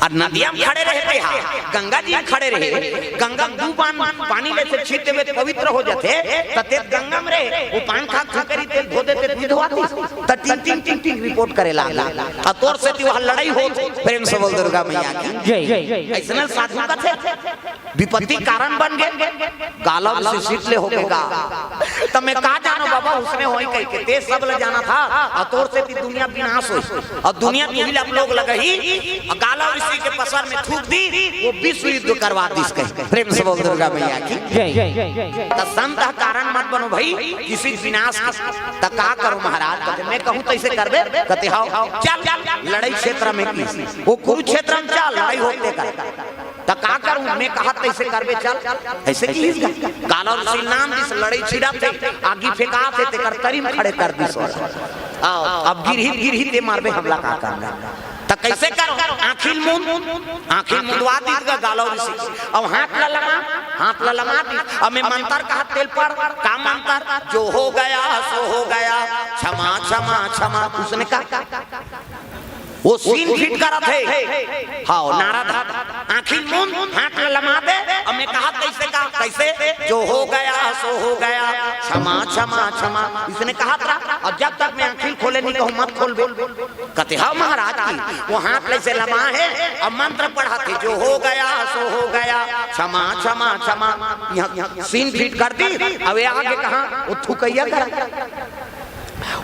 और नदिया में खड़े रहते हैं, गंगा जी में खड़े रहे, गंगा में दू बान पानी ले से छीट देवे तो पवित्र हो जाते, तो ते गंगा में रहे, वो पान खा थूकरी तेल धो देते, तू धोवा तीस। तो टिंग टिंग टिंग टिंग रिपोर्ट करे ला। और तोर से तू वहाँ लड़ाई हो, प्रेम से बोल दुर्गा मैया की। जय। ऐसने साधु कथे। विपत्ति कारण बन गए, गालव से सीट ले हो गए गा। तो मैं का जानो बाबा, उसने होई कह के, ते सब ले जाना था, और तोर से ती दुनिया विनाश होई, और दुनिया तू ही लोग लगही, और गालव ऋषि के पसर में थूक दी, वो विश्व युद्ध करवा दिस कह। प्रेम से बोल दुर्गा मैया की। जय। तो संत ह कारण मत बनो भाई, किसी के विनाश के। तो का करो महाराज, कहते, "मैं कहूँ तैसे करबे?" कहते, "हाव, चल, लड़ाई क्षेत्र में की, वो कुरुक्षेत्र में चल, लड़ाई होते कर।" त का करूं, मैं कहत तैसे करबे चल, ऐसे की हिस गा। गालव ऋषि नाम दिस लड़ई छिड़त हे, आगी फेंकात हे, तेकर तरी में खड़े कर दिस। आओ, अब गिरही, गिरही ते मारबे, हमला का करना। त कैसे करो? आँखिल मुंद, आँखिल मुंदवा दिस गा गालव ऋषि। अब हाथ ला लमा, हाथ ला लमा दिस। अब मैं मंतर कहत तेल पढ़, का मंतर? जो हो गया सो हो गया, क्षमा क्षमा क्षमा। उसने कहा, वो सीन फिट करत हे। हाव, नारद ह। आँखिल मुंद, हाथ ला लमा दे, अउ मैं कहत तैसे का, कैसे? जो हो गया, सो हो गया, क्षमा, क्षमा, क्षमा। इसने कहत रहा, अउ जब तक मैं आँखिल खोले नहीं कहूँ, मत खोलबे। कहते, "हाँ महाराज की।" वो हाथ ले से लमा हे, अउ मंत्र पढ़त हे, "जो हो गया, सो हो गया, क्षमा, क्षमा, क्षमा।" यहाँ सीन फिट कर दी, अउ ये आगे कहाँ? वो थुकैया करा।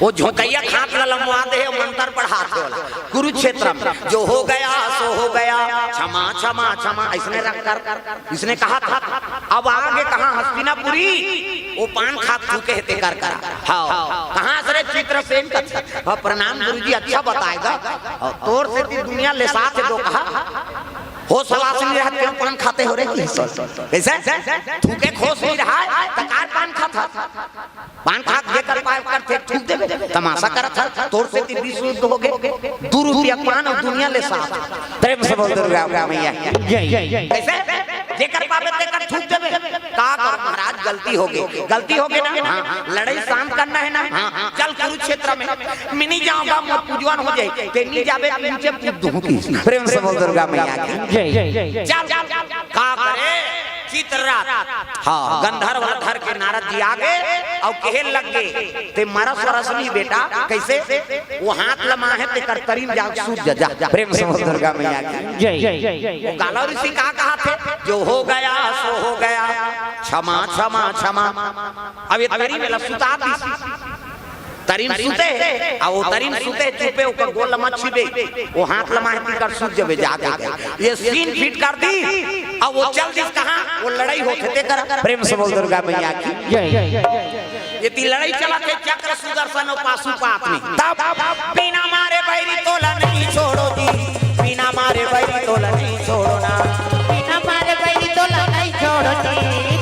वो झोंकइया के हाथ ला लमवा दे हे, मंत्र पढ़ात हे ओला। कुरुक्षेत्र में जो हो गया सो हो गया, क्षमा क्षमा क्षमा, अइसने रख कर, इसने कहा था। अब आगे कहाँ हस्तिनापुरी, वो पान खात थूके हे तेकर करा। हाँ, कहाँ से रे चित्रसेन का? हाँ, प्रणाम गुरुजी, अच्छा बताएगा। हाँ, तोर सेती दुनिया लेसात हे तो कहा। होस हवास नइ रहत, क्यों पान खाते हो रे? कइसे? थूके के होस नइ रहय, त काय पान खात हस? पान खात जेकर पाय करथे, थूक देबे। तमाशा करत हस, तोर सेती विश्व युद्ध होगे। दू रुपया पान अउ दुनिया लेसात। प्रेम से बोल दुर्गा मैया की। जय, जय, जय। कइसे? जेकर पाबे तेकर थूक देबे। का करो महाराज, गलती होगे। गलती होगे ना? हाँ, हाँ। लड़ई शांत करना हे ना? हाँ, हाँ। चल कुरुक्षेत्र में। मैं नइ जावंव, मोर पूजवन हो जाही। तें नइ जाबे, नीचे कूद दूहूं की। प्रेम से बोल दुर्गा मैया की। जय, जय, जय। चल, चल, चल। का करे? चित्ररथ। हाँ, गंधर्व ला धर के नारद जी आगे अउ कहे लग गे, "तें मरस वरस नहीं बेटा।" कइसे? वो हाथ लमाहे तेकर तरी म जाके सूत जा, जा। प्रेम से बोल दुर्गा मैया की। जय, जय, जय, जय। वो गालव ऋषि का कहाथे, "जो हो गया सो हो गया, क्षमा क्षमा क्षमा।" अब ये तरी में ला सुता दिस। तरी म सुते, अउ वो तरी म सुते चुपे ओकर गोड़ ल मत छुबे, वो हाथ लमाहे तेकर सूत जबे जाके। ये सीन फिट कर दिस, अउ वो चल दिस कहाँ, वो लड़ई होथे तेकर। प्रेम से बोल दुर्गा मैया की। जय। ये ती लड़ई चलत हे चक्र सुदर्शन अउ पाशुपात में। तब बिना मारे बैरी तोला नहीं छोड़ो जी, बिना मारे बैरी तोला नहीं छोड़ो ना। बिना मारे बैरी तोला नहीं छोड़ो जी,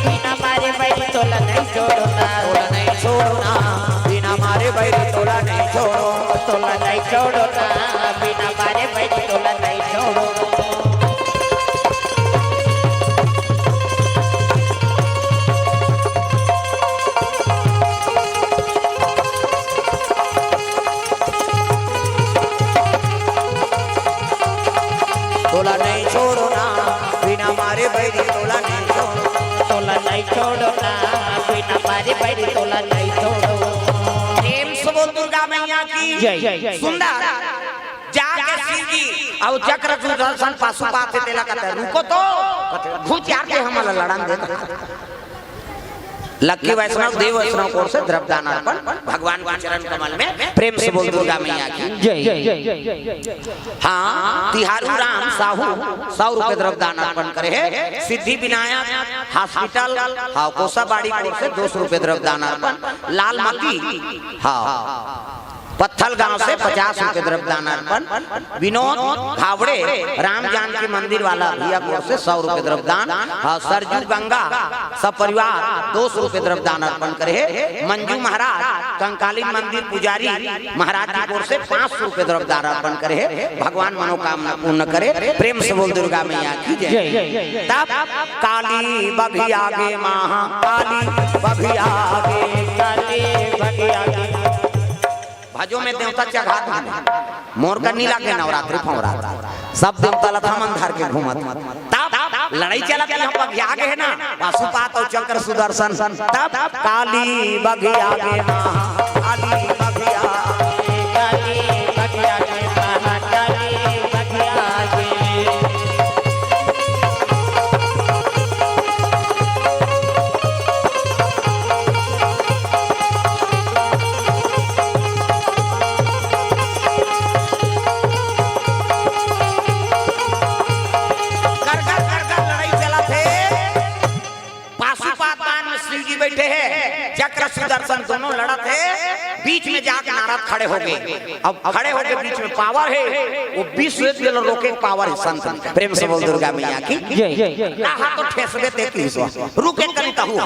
बिना मारे बैरी तोला नहीं छोड़ो ना। तोला नहीं छोड़ो ना, बिना मारे बैरी तोला नहीं छोड़ो। तोला नहीं छोड़ो ना, बिना मारे बैरी तोला नहीं छोड़ो। तोला नहीं छोड़ो ना, बिना मारे बैरी तोला नहीं छोड़ो। तोला नहीं छोड़ो ना, बिना मारे बैरी तोला नहीं छोड़ो। प्रेम से बोल दुर्गा मैया की। जय, जय, जय। सुंदर जाके शिव जी अउ चक्र सुदर्शन पाशुपात हे तेला कथे, "रुको तो, घुचियार के हमला लड़न दे।" लक्की वैष्णव, देव वैष्णव कोर से द्रव्यदान अर्पण, भगवान के चरण कमल में। प्रेम से बोल दुर्गा मैया की। जय, जय, जय, जय। हाँ, तिहारू राम साहू सौ रुपये द्रव्यदान अर्पण करे हे। सिद्धि विनायक हॉस्पिटल, हाँ, कोसाबाड़ी कोर से दो सौ रुपये द्रव्यदान अर्पण। लालमती, हाँ, पत्थल गांव से पचास रुपये द्रव्यदान अर्पण। विनोद घावड़े राम जानकी मंदिर वाला भैया कोर से सौ रुपये द्रव्यदान। हाँ, सरजू गंगा सब परिवार दो सौ रुपये द्रव्यदान अर्पण करे हे। मंजू महाराज कंकालीन मंदिर पुजारी महाराज जी कोर से पाँच सौ रुपये द्रव्यदान अर्पण करे हे। भगवान मनोकामना पूर्ण करे। प्रेम से बोल दुर्गा मैया की जय। जय। तब काली बघिया गे माँ, काली बघिया गे, काली बघिया गे। भजो में देवता चघा दे। मोर का नी लागे नवरात्रि फौरात। सब देवता ला थमन धर के घूमत। तब लड़ई चलत हे, हम बघिया गे हे ना, पाशुपात अउ चक्र सुदर्शन। तब काली बघिया गे माँ, काली बघिया गे, काली बघिया गे माँ, काली बघिया गे। गरगर गरगर लड़ई चलत हे। पाशुपात बान में शिव जी बइठे हे, चक्र सुदर्शन दोनों लड़त हे। बीच में जाके नारद खड़े हो गे। अब खड़े होके बीच में पावर हे, वो विश्व युद्ध ला रोके के पावर हे संत में। प्रेम से बोल दुर्गा मैया की। जय। कहा तो ठेसबे ते की सो। रुके कनी तहु।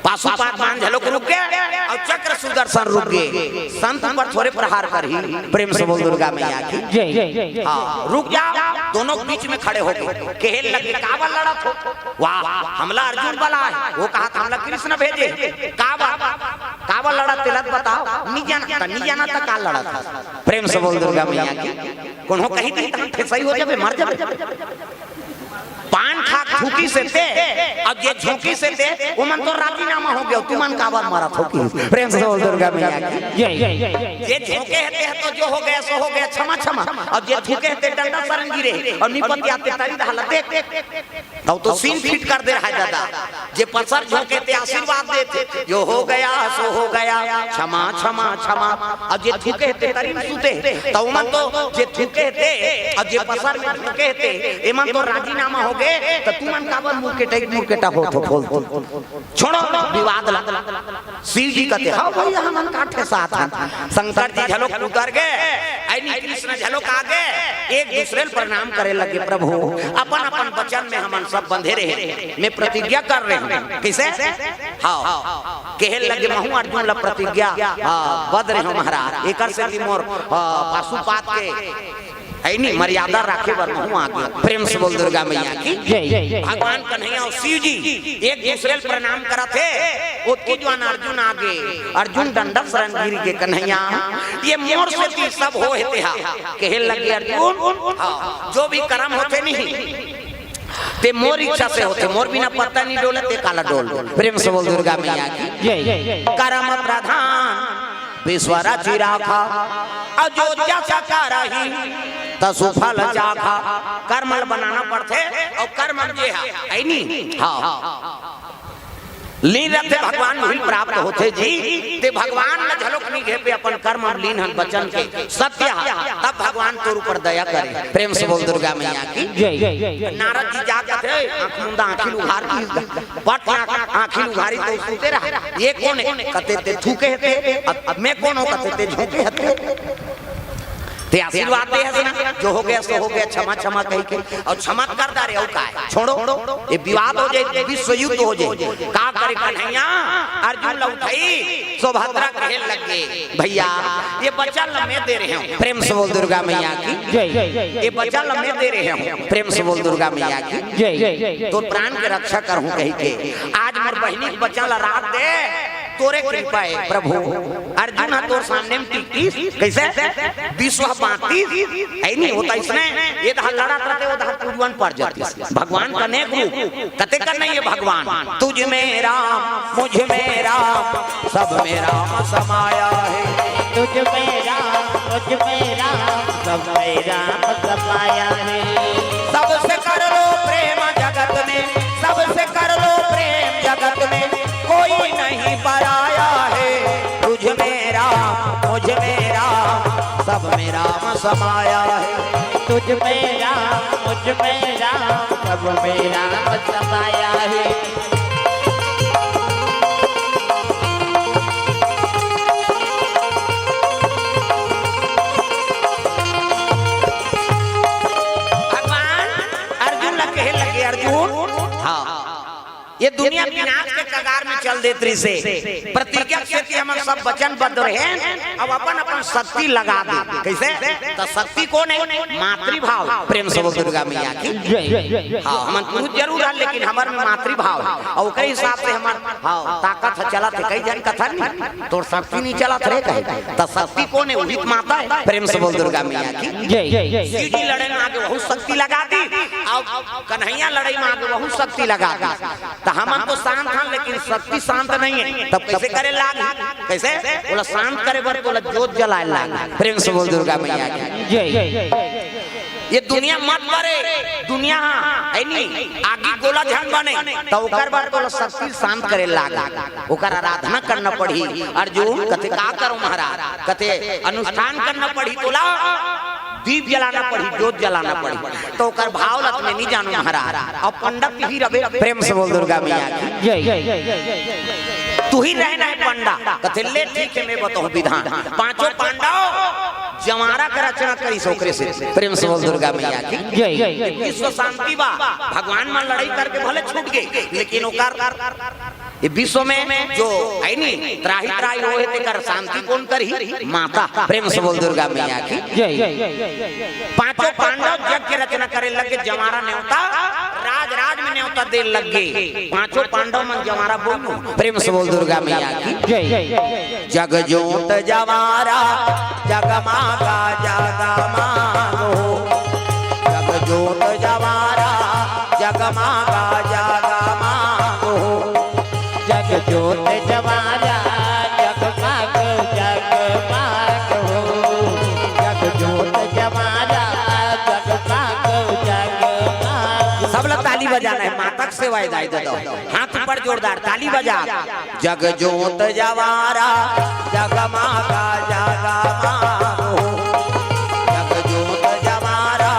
पाशुपात बान घलोक रुक गे अउ चक्र सुदर्शन रुक गे। संत ऊपर थोरे प्रहार करही। प्रेम से बोल दुर्गा मैया की। जय। हाँ, रुक जाव। दोनों के बीच में खड़े हो गे। कहे लगे, "काबर लड़त हो?" वाह, हमला अर्जुन बलाय हे, वो कहा था, "हमला कृष्ण भेजे।" "काबर, काबर लड़त तेला बताव।" "नी जाना।" "त नी जाना त का लड़त हस?" प्रेम से बोल दुर्गा मैया की। कोनो कही दी त हम ठेसई हो जाबे, मर जाबे। पान खा खा झोंकिस हे ते, अब जे झोंकिस हे ते, ओमन तो राजीनामा हो गे, तुमन काबर मरत हो कि? प्रेम से बोल दुर्गा मैया की। जय, जय, जय, जय। जे झोंके हे ते ह तो जो हो गया सो हो गया, क्षमा, क्षमा। अब जे थूके हे ते डंडा सरन गिरे हे, अउ निपत आते तरी दहा ल देख, देख, देख। अउ तो सीन फिट कर दे रहा है दादा। जे पसर झोंके ते आशीर्वाद देथे, जो हो गया सो हो गया, क्षमा, क्षमा, क्षमा। अउ जे थूके हे ते तरी म सुते हे, त ओमन तो जे थूके हे ते, अउ जे पसर में झोंके हे ते, एमन तो राजीनामा हो गे, त तुमन काबर मुरकेटा, मुरकेटा होत हो, बोल तो। छोड़ो विवाद ला। शिव जी कथे, "हाँ भैया, हमन का ठेसात हन।" शंकर जी घलोक उतर गे, अइनी कृष्ण घलोक आ गे, एक दूसरे ल प्रणाम करे लगे, "प्रभु, अपन अपन वचन में हमन सब बंधे रहे, मैं प्रतिज्ञा कर रहे हूँ।" कइसे? हाँ, कहे लगे, "महूँ अर्जुन ला प्रतिज्ञा, हाँ, बद्ध रहे हूँ महाराज, एकर सेती मोर, हाँ, पाशुपात के अइनी मर्यादा राखे बर महूँ आगे।" प्रेम से बोल दुर्गा मैया की। जय। भगवान कन्हैया अउ शिव जी एक दूसरे ल प्रणाम करत हे। ओतकी जुवार अर्जुन आगे, अर्जुन डंडा सरन गिर गे, "कन्हैया, ये मोर सेती सब हो हे तेहा।" कहे लगे अर्जुन, हाँ, जो भी करम होथे नहीं, ते मोर इच्छा से होथे, मोर बिना पत्ता नहीं डोले, ते काला डोल। प्रेम से बोल दुर्गा मैया की। जय। करम प्रधान विश्व रचि राखा, अउ जो जस करही तसु फल चाखा। कर्म ल बनाना पड़थे, अउ कर्म जे हे, अइनी, हाँ, लीन रथे भगवान उही ल प्राप्त होथे जी। ते भगवान ल घलोक नहीं घेपे, अपन कर्म म लीन हन, वचन के सत्य ह, तब भगवान तोर ऊपर दया करे। प्रेम से बोल दुर्गा मैया की। जय। नारद जी जाके थे, आँख मुंदा आँखी ल उघार की, पट आँख, आँखी ल उघारी तो सुते रहा। "ये कोन हे?" कथे, "ते थूके हे ते।" "अब, अब मैं कोन हूँ?" कथे, "ते झोंके हे ते।" ते आशीर्वाद दे हस ना, "जो हो गया सो हो गया, क्षमा, क्षमा" कहिके, अउ क्षमा कर डारे, अउ काय? छोड़ो, ये विवाद हो जाए, विश्व युद्ध हो जाए। का करे कन्हैया, अर्जुन ल उठाई, सुभद्रा कहे लगे, "भैया, ये बच्चा ल मैं दे रहे हूँ।" प्रेम से बोल दुर्गा मैया की। जय। "ये बच्चा ल मैं दे रहे हूँ।" प्रेम से बोल दुर्गा मैया की। जय। "तोर प्राण के रक्षा करहूँ" कहिके, आज मोर बहिनी के बच्चा ल राख दे, तोरे कृपा हे प्रभु। अर्जुन ह तोर सामने म टिकटिस, कइसे? विश्व बांटिस, हे नहीं होता इसने, ये दहा लड़त रहते, वो दहा कुरुवन पर जातिस। भगवान का अनेक रूप, कते का नहीं है भगवान। तुझ में राम, मुझ में राम, सब में राम समाया है। तुझ में राम, मुझ में राम, सब में राम समाया है। सबसे कर लो प्रेम जगत में, सबसे कर लो प्रेम जगत में, कोई नहीं पराया है। तुझ में राम, मुझ में राम, सब में राम समाया है। तुझ में राम, मुझ में राम, सब में राम समाया है। भगवान अर्जुन ला कहे लगे, "अर्जुन, हाँ, ये दुनिया विनाश के कगार में चल देत रहिसे, प्रतिज्ञा के सेती हमन सब वचनबद्ध रहे, अब अपन अपन शक्ति लगा दे।" कइसे? त शक्ति कोन हे? मातृभाव। प्रेम से बोल दुर्गा मैया की। जय। हाँ, हमन पुरुष जरूर हन, लेकिन हमर में मातृभाव हे, अउ ओकरे हिसाब से हमर, हाँ, ताकत ह चलत हे। कई झन कथन नहीं, "तोर शक्ति नहीं चलत रे" कहे, त शक्ति कोन हे? उही त माता हे। प्रेम से बोल दुर्गा मैया की। जय। शिव जी लड़े में आगे, वहू शक्ति लगा दी, अउ कन्हैया लड़ई में आगे, वहू शक्ति लगा दी। त हमन तो शांत हन, लेकिन शक्ति शांत नहीं हे, तब कइसे करे लाग? कइसे? ओला शांत करे बर ओला जोत जलाए लाग। प्रेम से बोल दुर्गा मैया की। जय। ये दुनिया मत बरे, दुनिया हे नहीं, आगी गोला झन बने, त ओकर बर तोला शक्ति शांत करे लाग, ओकर आराधना करना पड़ही। अर्जुन कथे, "का करो महाराज?" कथे, "अनुष्ठान करना पड़ही तोला, दीप जलाना पड़ही, जोत जलाना पड़ही।" त ओकर भाव ल त मैं नहीं जानों महाराज, अब पंडित ही रबे। प्रेम से बोल दुर्गा मैया की। जय। तुही रहना हे पंडा। कथे, "ले ठीक हे, मैं बताहूँ विधान।" पांचों पांडव जंवारा के रचना करिस ओकरे सेती। प्रेम से बोल दुर्गा मैया की। जय। विश्व शांति बा, भगवान मन लड़ई करके भले छूट गे, लेकिन ओकर ये विश्व में जो हे नहीं, त्राहि त्राहि होए हे, तेकर शांति कोन करही? माता। प्रेम से बोल दुर्गा मैया की। जय। पांचों पांडव यज्ञ रचना करे लगे, जंवारा नेवता, राज राज में नेवता दे लगे। पांचों पांडव मन जंवारा बोलो, प्रेम से बोल दुर्गा मैया की। जय। जग जोत जंवारा जगमागा जगमागो, जग जोत जंवारा जगमागा तक सेवा दाई दे दो। हाथ ऊपर जोरदार ताली बजा। जग जोत जवारा जगमागा जगमागो। जग जोत जवारा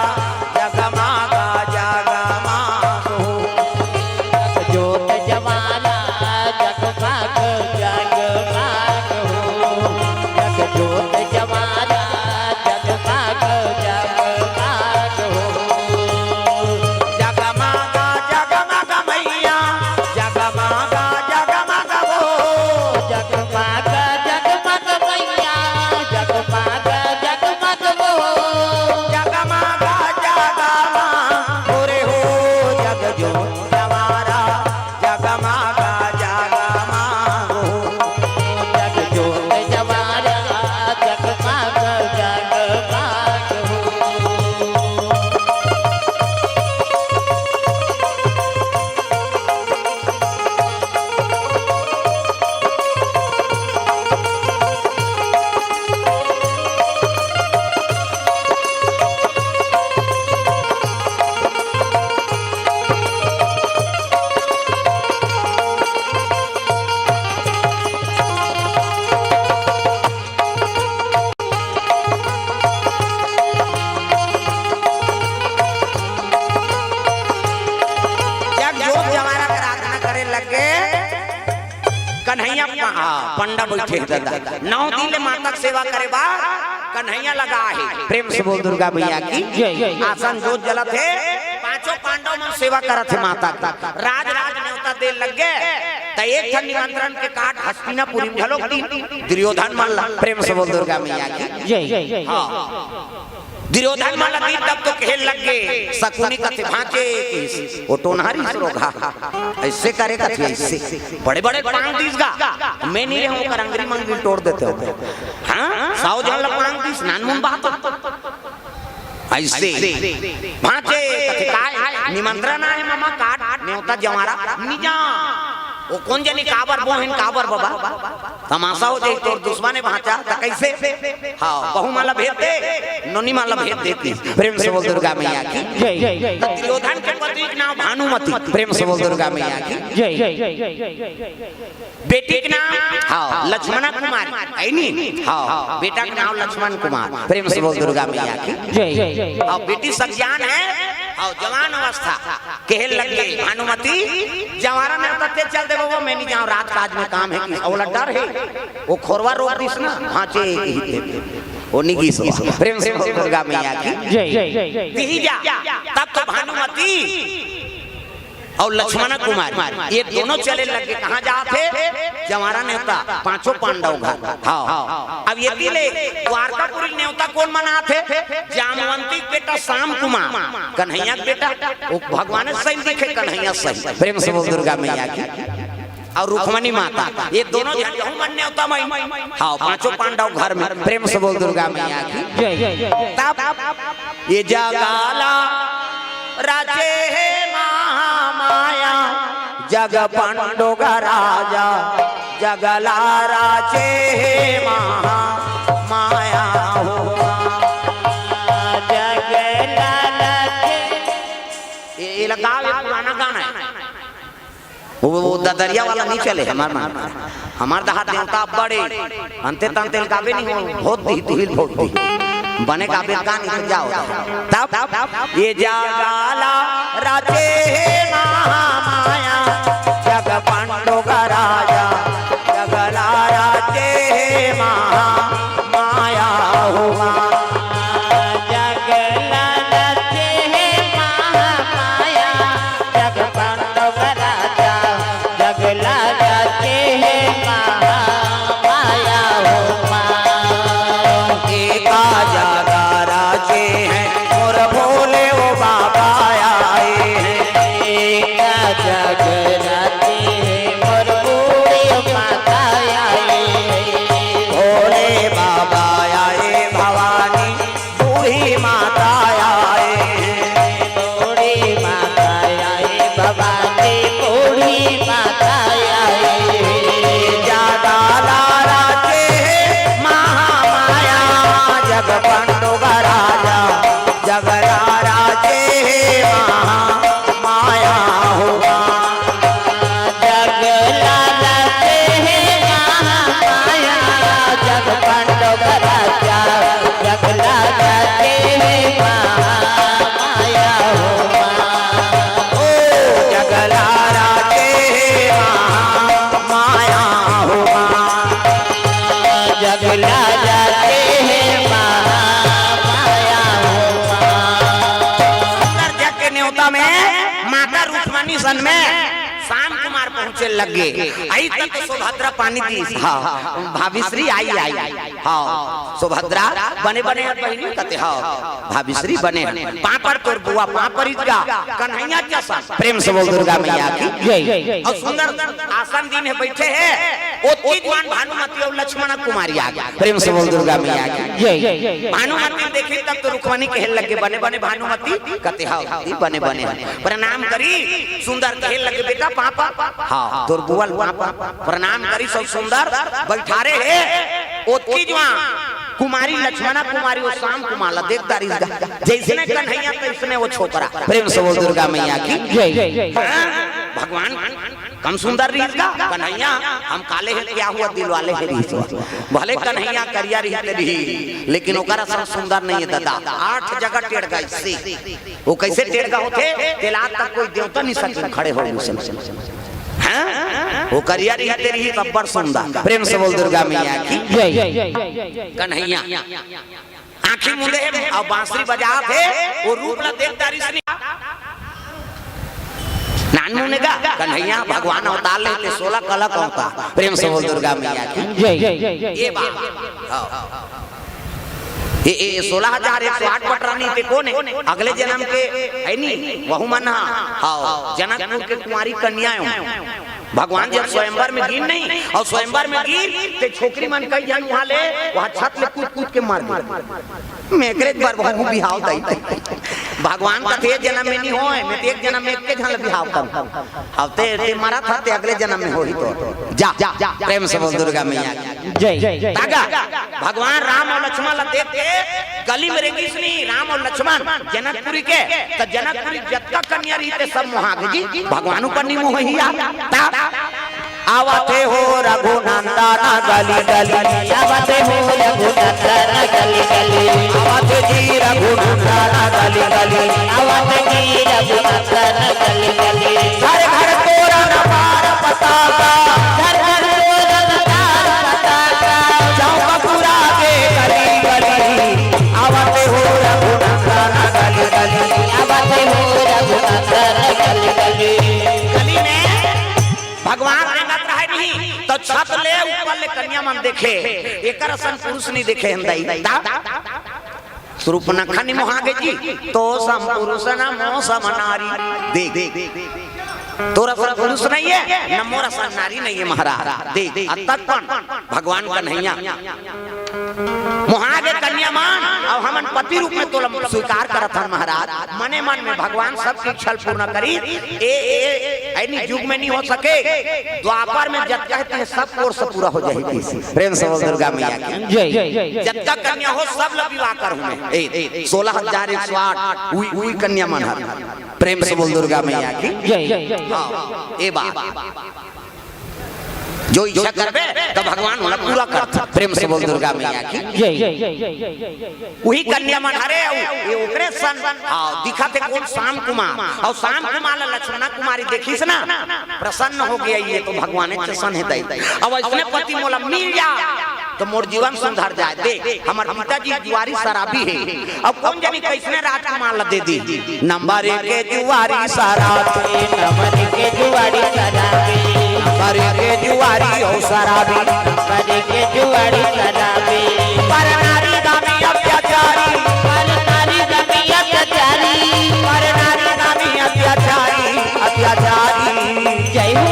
जगमागा जगमागो। जग जोत जवारा जगमाग जगमाग हो। जग जोत जवारा जगमाग जगमाग हो। जगमागा जगमागा मैया, जगमागा जगमागा हो। जगमागा जगमागा मैया, जगमागा जगमागा हो। जगमागा जगमागा हो रे हो, जग जोत जवारा जगमागा जगमागो। जग जोत जवारा जगमाग जगमागो। जग जोत जवारा कर आराधना करे लग गे। कन्हैया पा-, पंडा बैठे हे दादा। नौ दिन ले माता के सेवा करे बर कन्हैया लगा हे। प्रेम से बोल दुर्गा मैया की जय। आसन जोत जलत हे, पांचों पांडव मन सेवा करत हे माता के। राज राज नेवता दे लग गे, त एक ठन निमंत्रण के card हस्तिनापुरी में घलोक दीन दुर्योधन मन ला। प्रेम से बोल दुर्गा मैया की जय। हाँ। दुर्योधन मन ला दीन तब तो कहे लग गे, शकुनी कथे भांचे किस, ओ टोनहारी सुरोघा। अइसे करे कथे, अइसे। बड़े बड़े पांग दीस गा, मैं नइ रहूं, ओकर अंगरी मंगरी टोर देते हो। हाँ, सौ झन ला पांग दीस, नानमुन बात। अइसे भांचे कथे, काय निमंत्रण आहे ममा, card नेवता जवारा नइ जा। ओ कोन जनी काबर बोहिन, काबर बबा? तमाशा हो जाई, तोर दुश्मन हे भांचा, त कइसे? हाँ, बहू मन ला भेज दे, नोनी मन ला भेज देतिस। प्रेम से बोल दुर्गा मैया की जय। दुर्योधन के पत्नी के नाम भानुमति। प्रेम से बोल दुर्गा मैया की जय। बेटी के नाम, हाँ, लक्ष्मणा कुमारी, हे नी? हाँ, बेटा के नाम लक्ष्मण कुमार। प्रेम से बोल दुर्गा मैया की जय। अउ बेटी सज्ञान हे, अउ जवान अवस्था, कहे लग गे भानुमति, जवारा नेवता ते चल दे बबा, मैं नइ जांव, राजकाज में काम हे, कि ओला डर हे, ओ खोरवा रोक दीस ना, भांचे कहिथे, ओ नइ गीस। प्रेम से बोल दुर्गा मैया की जय। दिही जा, तब तो भानुमति अउ लक्ष्मणा कुमारी, ये दोनों चले लग गे। कहाँ जात हे? जवारा नेवता, पांचों पांडव घर। हाँ। अब एती ले द्वारकापुरी नेवता कोन मन आत हे? जामवंती के बेटा श्याम कुमार, कन्हैया के बेटा, ओ भगवान सही दिखे, कन्हैया सही। प्रेम से बोल दुर्गा मैया की। अउ रुक्मणी माता, ये दोनों झन कहूं मन नेवता मई। हाँ, पांचों पांडव घर में। प्रेम से बोल दुर्गा मैया की जय। तब ये जग ला रचे हे महामाया, जग पंडोग राजा, जग ला रचे हे महामाया हो। जग ला रचे। ये, ये लगा, ये पुराना गाना हे। वो, वो ददरिया वाला नइ चले हमार मन। हमार दहार देवता बड़े अंते तंते ल गाबे नइ हो, भोत दिही, तुहिल भोत दिही। बने गाबे का नइ तो जाओ। तब ये जग ला रचे हे महामाया, जग पंडोग राजा, जग ला रचे हे महामाया हो। जग ला रचे हे महामाया, जग पंडोग राजा, जग ला रचे हे महामाया हो माँ। एका जग रचे हे मोर भोले ओ बाबा आए हे। एका में श्याम कुमार पहुंचे लगे। आई तब तो सुभद्रा पानी दीस। हाँ, भाभी श्री आई, आई। हाँ, सुभद्रा बने बने हन बहिनी कथे। हाँ, भाभी श्री बने हन। पापड़ तोर बुआ पापड़ इजगा, कन्हैया जसन। प्रेम से बोल दुर्गा मैया की। जय। अउ सुंदर आसन दीन हे, बइठे हे। ओतकी जुवान भानुमति अउ लक्ष्मणा कुमारी आगे। प्रेम से बोल दुर्गा मैया की। जय। भानुमति देखिस तब तो रुक्मणी कहे लगे, बने बने भानुमति कथे। हाँ, बने बने। प्रणाम करी, सुंदर कहे लगे, बेटा पापा। हाँ, तोर बुआ ल पापा। प्रणाम करी, सब सुंदर बइठारे हे। ओतकी जुवान कुमारी लक्ष्मणा कुमारी अउ श्याम कुमार ला देख डारिस गा। जइसने कन्हैया तइसने ओ छोकरा। प्रेम से बोल दुर्गा मैया की। जय। हाँ, भगवान कम सुंदर रहिस गा कन्हैया, हम काले हे, क्या हुआ, दिल वाले हे रहिस। भले कन्हैया करिया रहिस ते रहिस, लेकिन ओकर असन सुंदर नइ हे ददा। आठ जगह टेड़गा अइसे। ओ कइसे टेड़गा होथे, तेला आज तक कोई देवता नइ सकिन खड़े होय अइसन। हाँ? ओ करिया रहिस ते रहिस, अब्बड़ सुंदर। प्रेम से बोल दुर्गा मैया की। जय। कन्हैया आँखी मूंदे हे अउ बांसुरी बजात हे, ओ रूप ला देख डारिस नहीं। नान मुने गा, कन्हैया भगवान अवतार लेथे, सोलह कला के अवतार। प्रेम से बोल दुर्गा मैया की। जय। ए बा, हाँ। ए, ए, सोलह हजार एक सौ आठ पटरानी ते कोन हे? अगले जनम के हे नी, वहू मन हा। हाँ, जनकपुर के कुंवारी कन्या हो। भगवान जब स्वयंवर में गिन नहीं, अउ स्वयंवर में गिन, ते छोकरी मन कई झन उहाँ ले, उहाँ छत ले कूद कूद के मर गे। मैं एकरे बर बहु बिहाव दई। भगवान कथे, "ए जनम में नहीं होय, मैं ते एक जनम में एके झन ल बिहाव करहूँ।" अब ते, ते मरत हस, ते अगले जनम में होही तो। जा, जा, प्रेम से बोल दुर्गा मैया की। जय। तागा, भगवान राम अउ लक्ष्मण ला देख के गली में रेंगिस नहीं, राम अउ लक्ष्मण जनकपुरी के, त जनकपुरी जतका कन्या रहिस ते सब मोहा गे जी, भगवान ऊपर नहीं मोहिया। ता आवत हे हो रघुनंदन गली गली। आवत हे हो रघुनंदन गली गली। आवत हे जी रघुनंदन गली गली। आवत हे जी रघुनंदन गली गली। घर घर तोरण पान पताका। घर घर तोरण पान पताका। चौक पुरा के गली गली। आवत हे हो रघुनंदन गली गली। आवत हे हो रघुनंदन गली गली। गली में भगवान रेंगत रहय नहीं, त छत ले ऊपर ले कन्या मन देखे, एकर असन पुरुष नहीं देखे हन दाई। ता सुरूपनखा नहीं मोहा गे जी, तो सम पुरुष न मो सम नारी। देख, तोर असन पुरुष नहीं हे, न मोर असन नारी नहीं हे महाराज। देख, अतक पण भगवान कन्हैया मोहा गे कन्या मन, अउ हमन पति रूप में तोला स्वीकार करत हन महाराज। मने मन में भगवान सबके इच्छा ल पूर्ण करी। ए, ए, ए, ऐनी युग में नहीं हो सके, द्वापर में जतका हे ते सब कोर से पूरा हो जाही। प्रेम से बोल दुर्गा मैया की। जय। जतका कन्या हो सब ला विवाह करहूँ मैं। ए, सोलह हजार एक सौ आठ उही, उही कन्या मन हर। प्रेम से बोल दुर्गा मैया की। जय। हाँ, ए बात। जो इच्छा करबे, त भगवान ओला पूरा करथे। प्रेम से बोल दुर्गा मैया की। जय। उही कन्या मन हरे, अउ ये ओकरे सन, हाँ, दिखत हे कोन? श्याम कुमार। अउ श्याम कुमार ला लक्ष्मणा कुमारी देखिस ना, प्रसन्न हो गे, ये तो भगवाने के सन हे दाई। अब अइसने पति मोला मिल जा, त मोर जीवन सुधर जाय। देख, हमर पिताजी जुआरी शराबी हे, अब कोन जनी कइसने राजकुमार ला दे दी। नंबर एक के जुआरी शराबी, नंबर एक के जुआरी शराबी, नंबर एक के जुआरी अउ शराबी, नंबर एक के जुआरी शराबी। पर नारी दामी अत्याचारी, पर नारी दामी अत्याचारी, पर नारी दामी अत्याचारी, अत्याचारी। जय हो।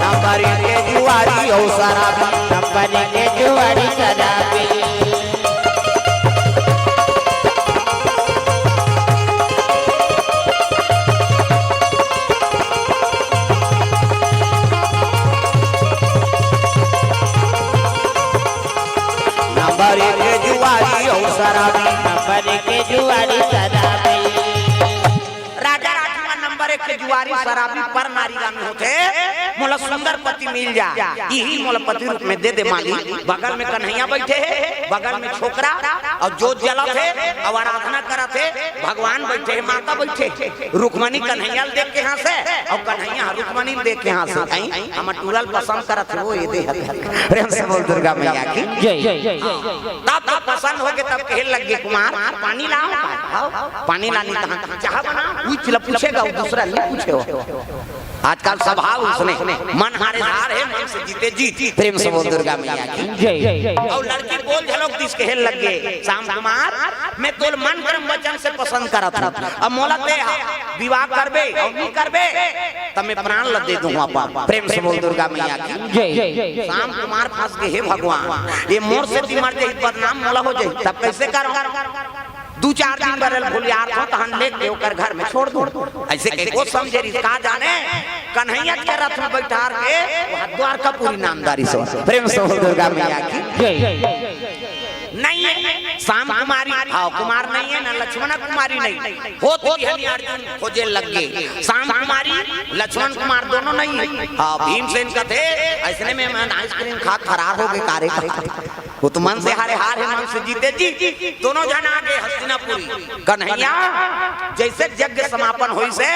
नंबर एक के जुआरी अउ शराबी, नंबर एक के जुआरी शराबी। नंबर एक के जुआरी अउ शराबी। नंबर एक के जुआरी शराबी। राजा राजकुमार नंबर एक के जुआरी शराबी पर नारी दामी होथे। मोला सुंदर पति मिल जा, इही मोला पति रूप में दे दे मालिक। बगल में कन्हैया बइठे हे, बगल में छोकरा, अउ जोत जलत हे, अउ आराधना करत हे, भगवान बइठे हे, माता बइठे हे। रुक्मणी कन्हैया ल देख के हाँसे, अउ कन्हैया ह रुक्मणी ल देख के हाँसे। आई, हमर टूरा ल पसंद करत हे, ओ ये दे हर। प्रेम से बोल दुर्गा मैया की। जय। तब तो पसंद हो गे, तब कहे लग गे, "कुमार, पानी लाओ।" "हाँ, पानी लानी।" "तहाँ चाह बना।" उही ल पूछेगा, वो दूसरा नहीं पूछे हो। आजकल स्वभाव उसने, मन हारे हार हे, मन से जीते जीत। प्रेम से बोल दुर्गा मैया की। जय। अउ लड़की बोल झलोक दिस, कहे लग गे, श्याम कुमार, मैं तोर मन क्रम वचन से पसंद करत हूँ। अब मोला ते हा, विवाह करबे अउ नहीं करबे, त मैं प्राण ल दे दूँ अपन। प्रेम से बोल दुर्गा मैया की। जय। श्याम कुमार फंस गे, हे भगवान, ये मोर सेती मर जाही, बदनाम मोला हो जाही, तब कैसे करूँ? दू चार दिन बर भुलियात हों, तहन लेके ओकर घर में छोड़ दूँ। ऐसे के वो समझे रहिस, का जाने कन्हैया के रथ में बैठार के वहाँ द्वारकापुरी नाम डारिस। प्रेम से बोल दुर्गा मैया की। जय। नहीं हे श्याम कुमारी, हाँ, कुमार नहीं हे ना, लक्ष्मणा कुमारी नहीं। होत बिहनिया अर्जुन खोजे लग गे, श्याम कुमारी, लक्ष्मण कुमार दोनों नहीं हे। हाँ, भीमसेन कथे, अइसने में मन आइसक्रीम खात फरार हो गे, कारे का। वो तो मन से हारे हार हे, मन से जीते जीत। दोनों झन आ गे हस्तिनापुरी। कन्हैया, जइसे यज्ञ समापन होइस हे,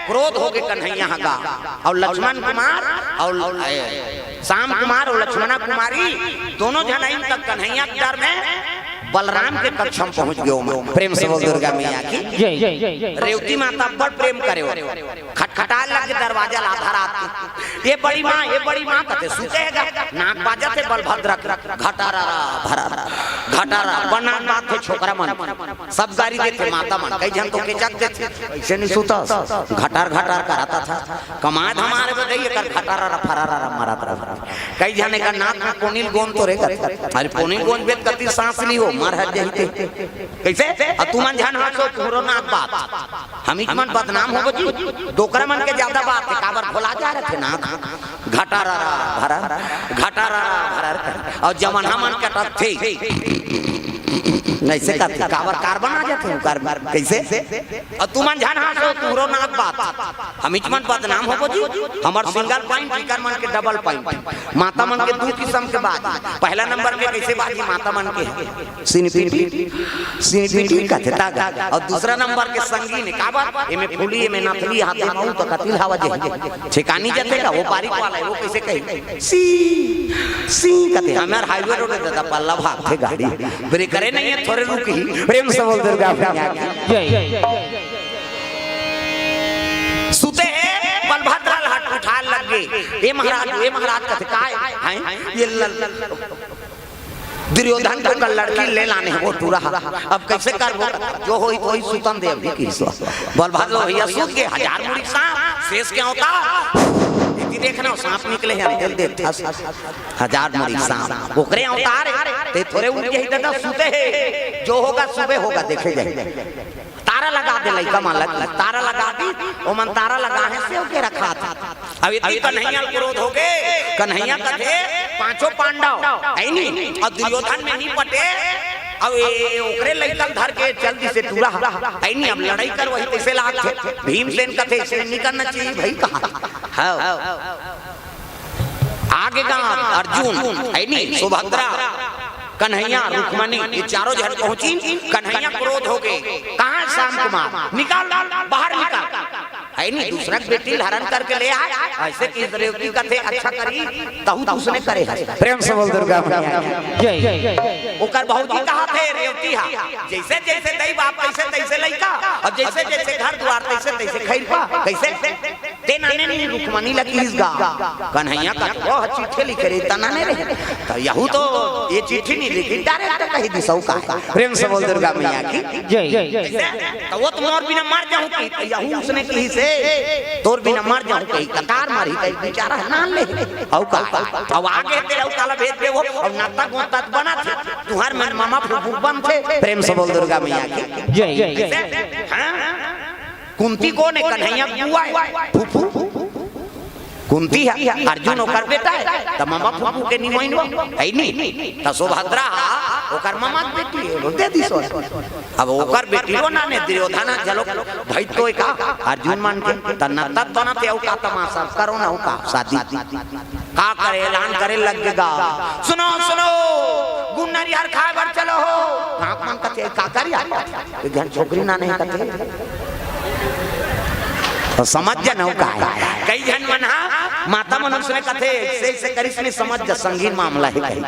क्रोध हो गे कन्हैया हा गा। अउ लक्ष्मण कुमार अउ, ए, श्याम कुमार अउ लक्ष्मणा कुमारी दोनों झन आइन, त कन्हैया के डर में बलराम के कक्ष में पहुंच गे ओमन। प्रेम से बोल दुर्गा मैया की। जय। रेवती माता बड़ प्रेम करे हो। खटखटाए लग गे दरवाजा ल आधा रात के। "ये बड़ी माँ, ये बड़ी माँ," कथे, "सुते हे गा?" नाक बाजत हे बलभद्र के, घटारा भरारा, घटारा बना बात हे छोकरा मन। सब गारी देथे माता मन, कई झन तो केचक देथे, "ऐसे नहीं सुतस, घटार घटार करत हस, कमाए धमाए बर दई, एकर घटारा फरारा मरत रह।" कई झन एकर नाक में पोनी ल गोंद तो रे कथे, "अरे पोनी ल गोंदबे त कति सांस लिही, मर हर जाही ते।" कैसे? अउ तुमन झन हंसो, तुहरो नाक बात। हमीच मन बदनाम होबो जी। डोकरा मन के ज्यादा बात हे, काबर भोला जा रथे नाक। घटारा भरा, घटारा भरा। अउ जमनहा मन के टकथे। ऐसे करथे, काबर कार्बन आ जाथे, कार्बन। कैसे? अउ तुमन झन हंसो, तुहरो नाक बात। हमीच मन बदनाम होबो जी। हमर सिंगल पॉइंट, इकर मन के डबल पॉइंट। माता मन के दू किसम के बाजी। पहला नंबर के कैसे बाजी माता मन के? सिनपीटी, सिनपीटी कथे तागा। अउ दूसरा नंबर के संगीन हे, काबर? एमे फूली, एमे नथली, हाथे महू तो कतिल हवा जे। ठिकानी जथे का, वो बारीक वाला हे, वो कैसे कही? सी, सी कथे। हमर हाईवे रोड हे दादा, पल्ला भागथे गाड़ी। ब्रेकरे नहीं हे, थोरे रुकही। प्रेम से बोल दुर्गा मैया की। जय। सुते हे, बलभद्र ल हट उठाए लग गे। "ए महाराज, ए महाराज," कथे, "काय हे?" "ये ल-, ल-, दुर्योधन के ओकर लड़की ले लाने हे, वो टूरा। अब कैसे करबो? जो होही तो होही, सुतन दे अभी की सो।" बलभद्र भैया सुत गे, हजार मुड़ी सांप, शेष के अवतार। इति देखना, सांप निकले हे, तेल दे, हस, हस, हजार मुड़ी सांप, ओकरे अवतार हे। ते थोरे उठ जाही दादा, सुते हे, जो होगा सुबह होगा, देखे जाही। तारा लगा दे लइका मन ल, तारा लगा दी, ओमन तारा लगा हे, सेव के रखा था। अब इतनी कन्हैया ल क्रोध हो गे, कन्हैया कथे, "पांचों पांडव, हे नी, अउ दुर्योधन में नहीं पटे, अउ ए, ओकरे लइका ल धर के चल दिसे टूरा, हे नी, अब लड़ाई कर वही तैसे लागथे।" भीमसेन कथे, "इसे नहीं करना चाहिए भाई," कहा। हाँ। आगे गा अर्जुन, हे नी, सुभद्रा, कन्हैया, रुक्मणी, ये चारों झन पहुंचिन। कन्हैया क्रोध हो गे, "कहाँ हे श्याम कुमार? निकाल, बाहर निकाल।" हे नी, दूसरा के बेटी ल हरण करके ले आए, अइसे कि रेवती कथे, "अच्छा करी, तहू तो उसने करे हे।" प्रेम से बोल दुर्गा मैया की। जय। ओकर भौजी कहाथे रेवती हा, "जैसे जैसे दई बाप तैसे तैसे लइका, अउ जैसे जैसे घर दुआर तैसे तैसे खैरपा।" कैसे? "ते नाने नहीं रुक्मणी ल किहिस गा।" कन्हैया कथे, "वो चिट्ठी लिखे रहे, त नाने रहे।" त यहू तो ये चिट्ठी नहीं लिखिस, डायरेक्ट कहि दिस, अउ का? प्रेम से बोल दुर्गा मैया की। जय। कैसे? त वो तो मोर बिना मर जाहूं कहिस, त यहू उसने किहिसे, "तोर बिना मर जाहूं कहिस, त कार मरही कहिस, बेचारा नान ले।" अउ का? अब आगे ते अउ काला भेज देबो, अउ नत्ता गोता बना थे, तुहर मन ममा फूफू बनथे। प्रेम से बोल दुर्गा मैया की। जय। कैसे? हाँ? कुंती कोन हे? कन्हैया के बुआ हे, फूफू। कुंती हे, अर्जुन ओकर बेटा हे, त ममा फूफू के निमोइन हो, हे नी? त सुभद्रा हा, ओकर ममा के बेटी हे, दे दिस। अब ओकर बेटी हो ना ने दुर्योधन झलोक भाई तो का अर्जुन मन के, त नत्ता बनत हे, अउ का तमाशा करो ना, अउ का शादी। का करे, ऐलान करे लग गे गा, "सुनो, सुनो, गुन्नरी हर खाए बर चलो हो।" गाँव मन कथे, "का करी आप? एक झन छोकरी नाने हे," कथे। तो समझ जा नौ का हे। कई झन मन हा, माता मन उसने कथे, "ऐसे, ऐसे करिस नहीं, समझ जा, संगीन मामला हे," कही।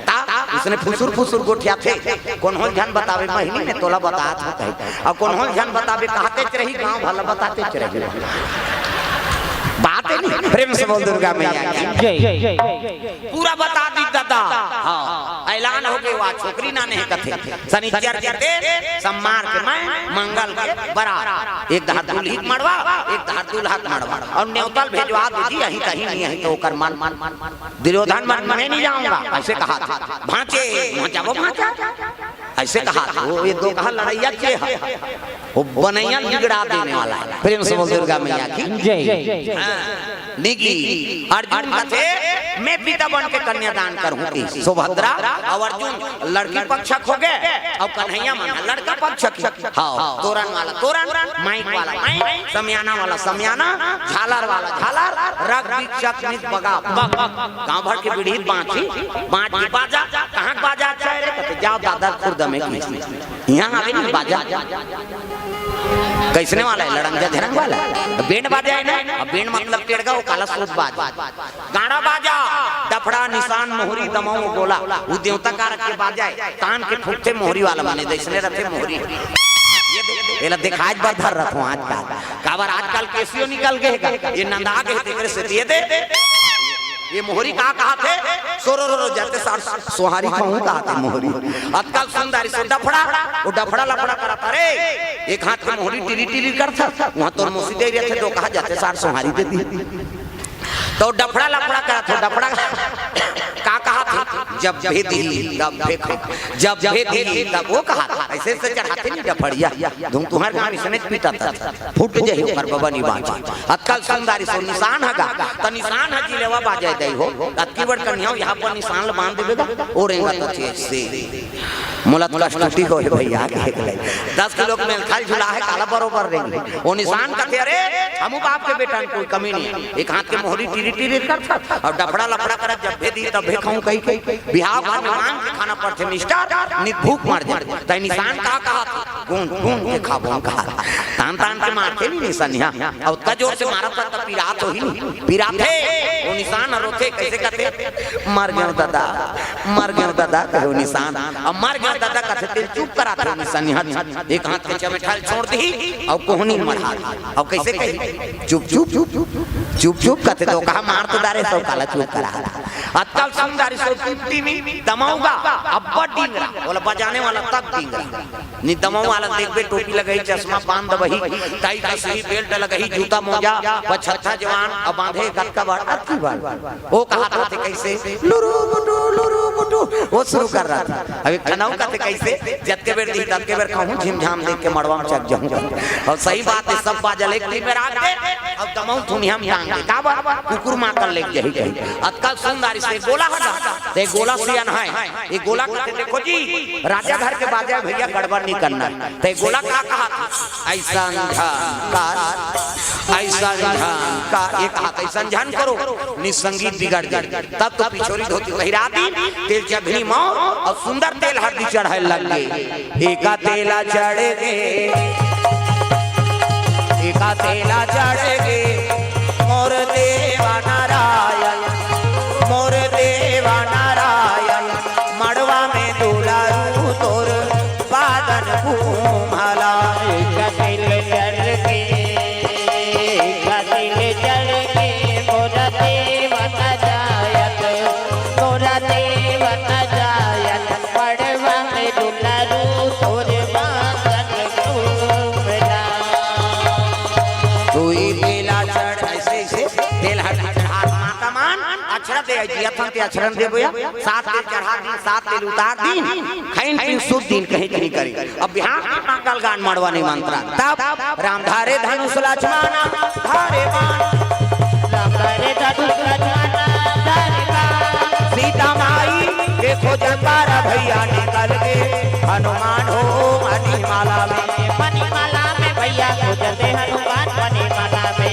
ता उसने फुसुर फुसुर गोठियाथे, "कोनो झन बताबे, महिनी में तोला बतात हों," कही। अउ कोनो झन बताबे, कहतेच रही, गाँव भला बतातेच रही। प्रेम से बोल दुर्गा मैया की। जय। पूरा बता दी दादा। हाँ, ऐलान हो गए, वह छोकरी नाने हे कथे। शनिचर के दिन सम्मार के मैं, मंगल के बरात। एक धार दूल्ही के मड़वा, एक धार दूल्हा के मड़वा। अउ नेवता ल भेजवा दो जी, अहीं कहीं नहीं, अहीं तो ओकर मन। दुर्योधन मन, मैं नहीं जाऊंगा, ऐसे कहा था। भांचे, वहां जाबो भांचा। ऐसे कहा था। वो ये दो कहा लड़ैया के है। वो बनैया बिगड़ा देने वाला है। प्रेम से बोल दुर्गा मैया की। जय। हाँ। निगी, अर्जुन कथे, मैं पिता बन के कन्यादान करूं। सुभद्रा अउ अर्जुन लड़की पक्षक हो गए, अउ कन्हैया मन लड़का पक्षक। हाँ, तोरन वाला तोरन, माइक वाला माइक, समियाना वाला समियाना, झालर वाला झालर, रग बिग चक निक बगा बग। गांव भर के बिड़ही बांची, बांच के बाजा, कहाँ के बाजा अच्छा है रे? कथे, जाओ दादा खुर्द में की। यहाँ आवे नहीं बाजा। कैसने वाला है? लड़ंगा झरंग वाला है। बैंड बाजा है ना? अब बैंड मतलब टेड़गा, वो काला सूत बाज। गाड़ा बाजा, डफड़ा, निसान, मोहरी, दमऊ, गोला, वो देवता कारक के बाजा है। तान के फूटथे मोहरी वाला, माने जैसने रथे मोहरी। ये दे-, एला दिखाए बर धर रखो आजकल। काबर आजकल केसियो निकल गए हे, ये नंदा गए हे, तेकरे से दिए दे। ये मोहरी का कहा थे? सोरो रो रो जाते सार सोहारी खाऊं कहा थे मोहरी। अतका सुंदर से डफड़ा, वो डफड़ा लफड़ा करता रे। एक हाथ के मोहरी टिरी टिरी करता, वहां तोर मौसी दे रहे थे, तो कहा जाते सार सोहारी दे दी। तो डफड़ा लफड़ा करा था, डफड़ा का कहा था? जब भेदी तब फेंको, जब भेदी तब वो कहा था। ऐसे ऐसे चढ़ाते नहीं डफड़िया, तुम तुम्हारे गांव इसने पीटा था, फूट जाए ओकर बबा नहीं बांचे। अतकल सुंदरी सो निशान हगा, तो निशान ह जिलेवा बाजे दई हो, अतकी बड़ कन्या यहाँ पर निशान ल बांध देबेगा, ओ रेंगा तो चेत से। मोला तो कष्ट टूटी हो हे भैया, के एक ले। दस किलो के मेलथाल झुला हे, काला बरोबर रेंगे। ओ निशान कथे, "अरे, हमू बाप के बेटा में कोई कमी नहीं है।" एक हाथ के मोहरी टिरी टिरी करत, अउ डफड़ा लफड़ा करत, "जब भेदी तब भेखऊं," कही के। बिहाव घर में मांग के खाना पड़थे, मिस्टर, नित भूख मर जाथे। तै निशान का कहा था? गूंज, गूंज के खाबो कहा था। तान, तान के मारथे नहीं निशानिया। अउ ओतका जोर से मारत, त पिरात होही नहीं। पिराथे, ओ निशान ह रोथे, कैसे कथे? "मर गयो दादा, मर गयो दादा," कहे ओ निशान। अब "मर गयो दादा" कथे, तेल चुप करा थे निशान। यहाँ एक हाथ के चमेठा ल छोड़ दी, अउ कोहनी मढ़ा दी। अउ कैसे कही? "चुप, चुप, चुप, चुप," कथे तो कहा, "मार तो डारे, सब काला चुप करा।" अतकल सुंदरी सो टिपटी में दमऊगा, अब्बड़ डिंगरा, बोला बजाने वाला तक डिंगरा। नि दमऊ वाला देखबे, टोपी लगही, चश्मा, पान दबही, टाई कसही, बेल्ट लगही, जूता मोजा, पछत्था जवान, अब बांधे कतका बार, अतकी बार। ओ कहा तो थे कैसे? लुरु बुटु, लुरु बुटु, ओ शुरू कर रहा था। अब एक ठन अउ कथे कैसे? "जतके बेर दी, ततके बेर खाऊं, झिमझाम देख के मड़वा में चक जाऊं।" अउ सही बात हे, सब बाजा ल एक टीम में राख दे, अउ दमऊ थुनिया में टांग दे। काबर? कुकुर माकन लेके जाही कही। अतकल सुंदरी से गोला हटा, ते गोला सियान है। ये गोला कथे, "देखो जी, राजा घर के बाजा हे भैया, गड़बड़ नहीं करना हे।" ते गोला का कहा था? "ऐसा झन कर, ऐसा झन कर," ये कहा था, "ऐसा झन करो, नि संगीत बिगड़ जाए।" तब तो पिछोरी धोती पहिरा दी, तेल चभनी मौर अउ सुंदर तेल हरदी चढ़ाए लग गए। एका तेला चढ़ गे, एका तेला चढ़ गे, मोर देवा नारायण, मोर देवा नारायण, मड़वा में दुलारू तोर बादन घूमला। एका तेल चढ़ गे, एका तेल चढ़ गे, मोर देवा नारायण, मोर देवा नारायण, मड़वा में दुलारू तोर बादन घूमला। तू ही तेला चढ़, ऐसे, ऐसे तेल हरदी चढ़ा, माता मन अक्षरा दे, जिया थन ते अक्षरन दे बोया, सात तेल चढ़ा दिन, सात तेल उतार दिन, खैन पिन सुत दिन, कहीं नहीं करे। अब बिहार के मांगल गान मड़वा निमंत्रण, तब राम धारे धनुष लक्ष्मण धारे बाण। राम धारे धनुष लक्ष्मण धारे बाण। सीता माई के खोज कर भैया निकल गे, हनुमान हो मणिमाला में। मणिमाला में भैया खोजथे हनुमान मणिमाला में।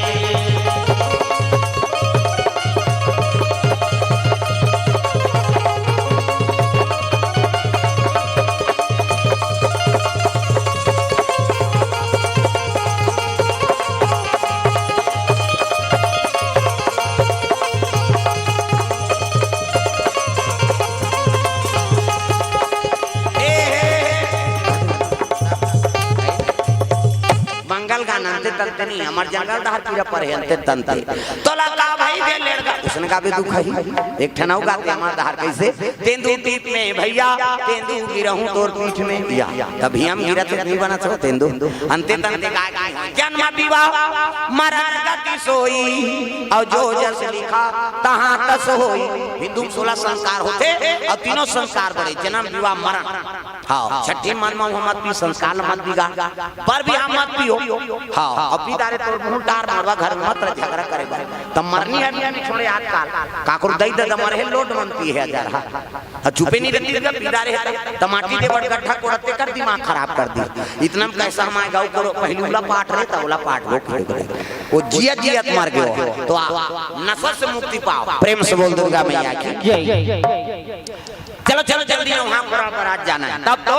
हमर जंगल डहर कीरा परे हे अंते तंते। तोला का भई गे लेड़गा? उसने का भी दुख है। एक ठन अउ गाथे हमर डहर कइसे? तेंदू दीप में भइया, तेंदू गिरहूं तोर पीठ में। या, तभी हम गिरत नहीं बनत हो तेंदू। अंते तंते का जन्म विवाह मरण गति सोई, अउ जो जस लिखा तहाँ तस होई। हिंदू में सोलह संस्कार होथे, अउ तीनों संस्कार बड़े, जन्म विवाह मरण। हाँ, छठी मन में मत पी, संस्कार ल मत बिगाड़, पर भी हम मत पियो। हाँ, अउ पी डारे तोर मुंह डार मरवा घर में मत रह झगड़ा करे बर। त मरनी है नहीं छोड़े आजकल। काकरो दई ददा मरे हे लोट मन पी हे हजार हा। अउ चुपे नहीं रहती का पी डारे हे त माटी दे बड़ गड्ढा कोड़ते कर दिमाग खराब कर दी। इतना में कैसा हमारे गाँव को पहली उला पाट रहे त उला पाट वो खड़े करे। वो जियत जियत मर गयो। तो आ, नशा से मुक्ति पाओ। प्रेम से बोल दुर्गा मैया की। जय। चलो, चलो, जल्दी ना, वहाँ पूरा बारात जाना है। तब तो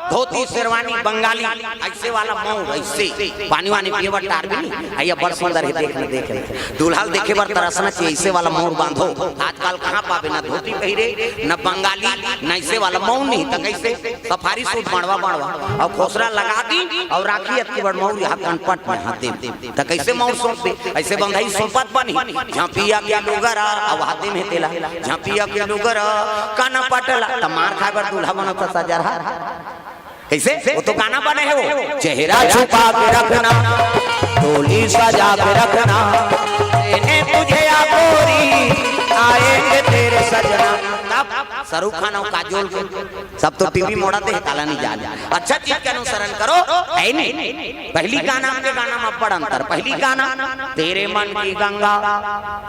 धोती, शेरवानी, बंगाली, ऐसे वाला मौर, ऐसे पानी वानी पिए बर टार भी नहीं। अइया बड़ सुंदर है, देख ले, देख ले। दूल्हा ल देखे बर तरसना चाहिए, ऐसे वाला मौर बांधो। आजकल कहाँ पाबे, ना धोती पहिरे, ना बंगाली, ना ऐसे वाला मौर नहीं, त कैसे? सफारी सूट बनवा बनवा, अउ खोसरा लगा दी, अउ राखी अतकी बड़ मौर यहाँ कनपट में हाथ दे। त कइसे मौर सौंपबे? अइसे बंधई सौंपत बनही। झांपिया के लुगरा, अउ हाथे में तेला। झांपिया के लुगरा, काना पटला, त मार खाए बर दूल्हा बनत सजरहा। कइसे? वो तो गाना बने हे वो। चेहरा छुपा के रखना, डोली सजा के रखना, मैंने तुझे या गोरी, आएंगे तेरे सजना। तब शाहरुख खान अउ काजोल के सब तो टीवी मोड़ा दे, ताला नहीं जान। अच्छा चीज के अनुसरण करो, है नहीं? पहली गाना, आपके गाना में बड़ अंतर। पहली गाना, तेरे मन की गंगा,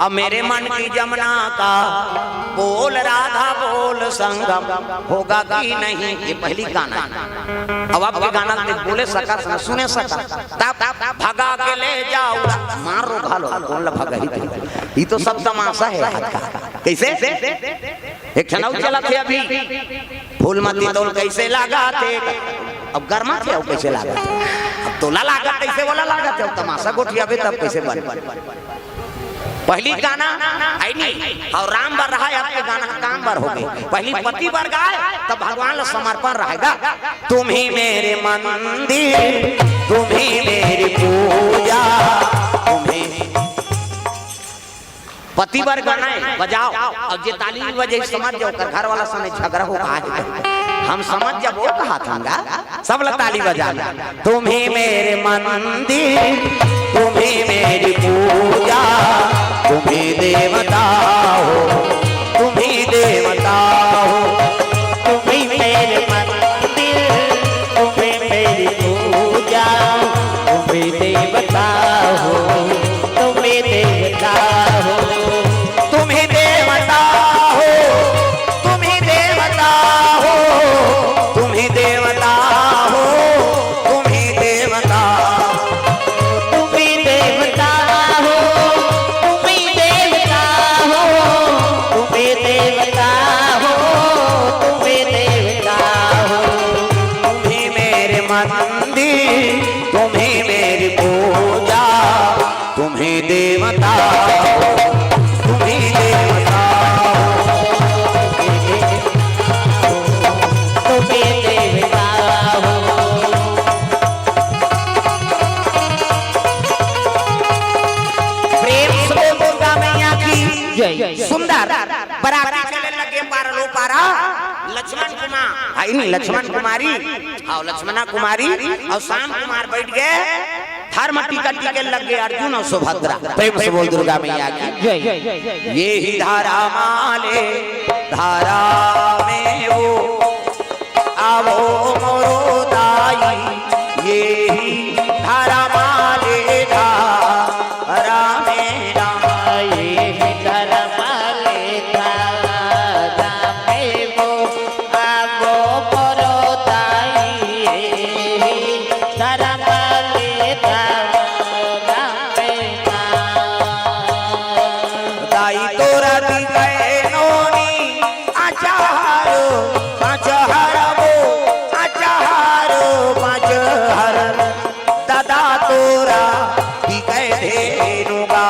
अब मेरे मन की जमुना का, बोल राधा बोल संगम, होगा कि नहीं? ये पहली गाना। अब आपके गाना ते बोले सका, सुने सका, तब भगा के ले जाओ, मारो घालो, कौन ला भगा ही थे? ये तो सब तमाशा है आज का। कैसे? एक ठन अउ चलत हे अभी, फूल मती तोल कैसे लागत हे? अब गरमा थे, अउ कैसे लागत हे? अब तोला लागत हे, कैसे बोला लागत हे? अब तमाशा गोठियाबे तब कैसे बन? पहली गाना है नी, अउ राम बर रहा है, आपके गाना काम बर हो गए। पहली पति बर गाए, तब भगवान ला समर्पण रहेगा। तुम ही मेरे मंदिर, तुम ही मेरी पूजा, तुम ही पति बर गाना हे, बजाओ। अउ जे ताली बजे समझ जाओ, ओकर घर वाला सने झगड़ा हो रहा है। हम समझ जब वो कहा था गा, सब ला ताली बजाना। तुम ही मेरे मंदिर, तुम ही मेरी पूजा, तुम ही देवता हो, तुम ही देवता हो। तुम ही मेरे मंदिर, तुम ही मेरी पूजा, तुम ही देवता हो, तुम ही देवता हो। तुम ही देवता हो, तुम ही देवता हो, तुम ही देवता हो, तुम ही देवता। तुम ही देवता हो, तुम ही देवता हो, तुम ही देवता हो, तुम ही देवता हो। तुम ही मेरे मंदिर, तुम ही मेरी पूजा, तुम ही देवता हो, तुम ही देवता हो, तुम ही देवता हो। प्रेम से बोल दुर्गा मैया की जय। सुंदर। बराती चले लगे पारा लो पारा, लक्ष्मण कुमार, भाई नहीं, लक्ष्मण कुमारी, हाँ, लक्ष्मणा कुमारी अउ श्याम कुमार बैठ गए। धर्म टीका टीके लग गए अर्जुन अउ सुभद्रा। प्रेम से बोल दुर्गा मैया की जय। ये ही धारा माले धारा में वो, आवो मोरो दाई, ये ही धारा माले धारा में ना। ये ही धारा माले धारा में वो, आवो मोरो दाई, ये ही धारा माले धारा में ना। दाई तोरा दिखाए नोनी, अचहर, अचहर वो, अचहर, अचहर। दादा तोरा बिकै धेनु गा।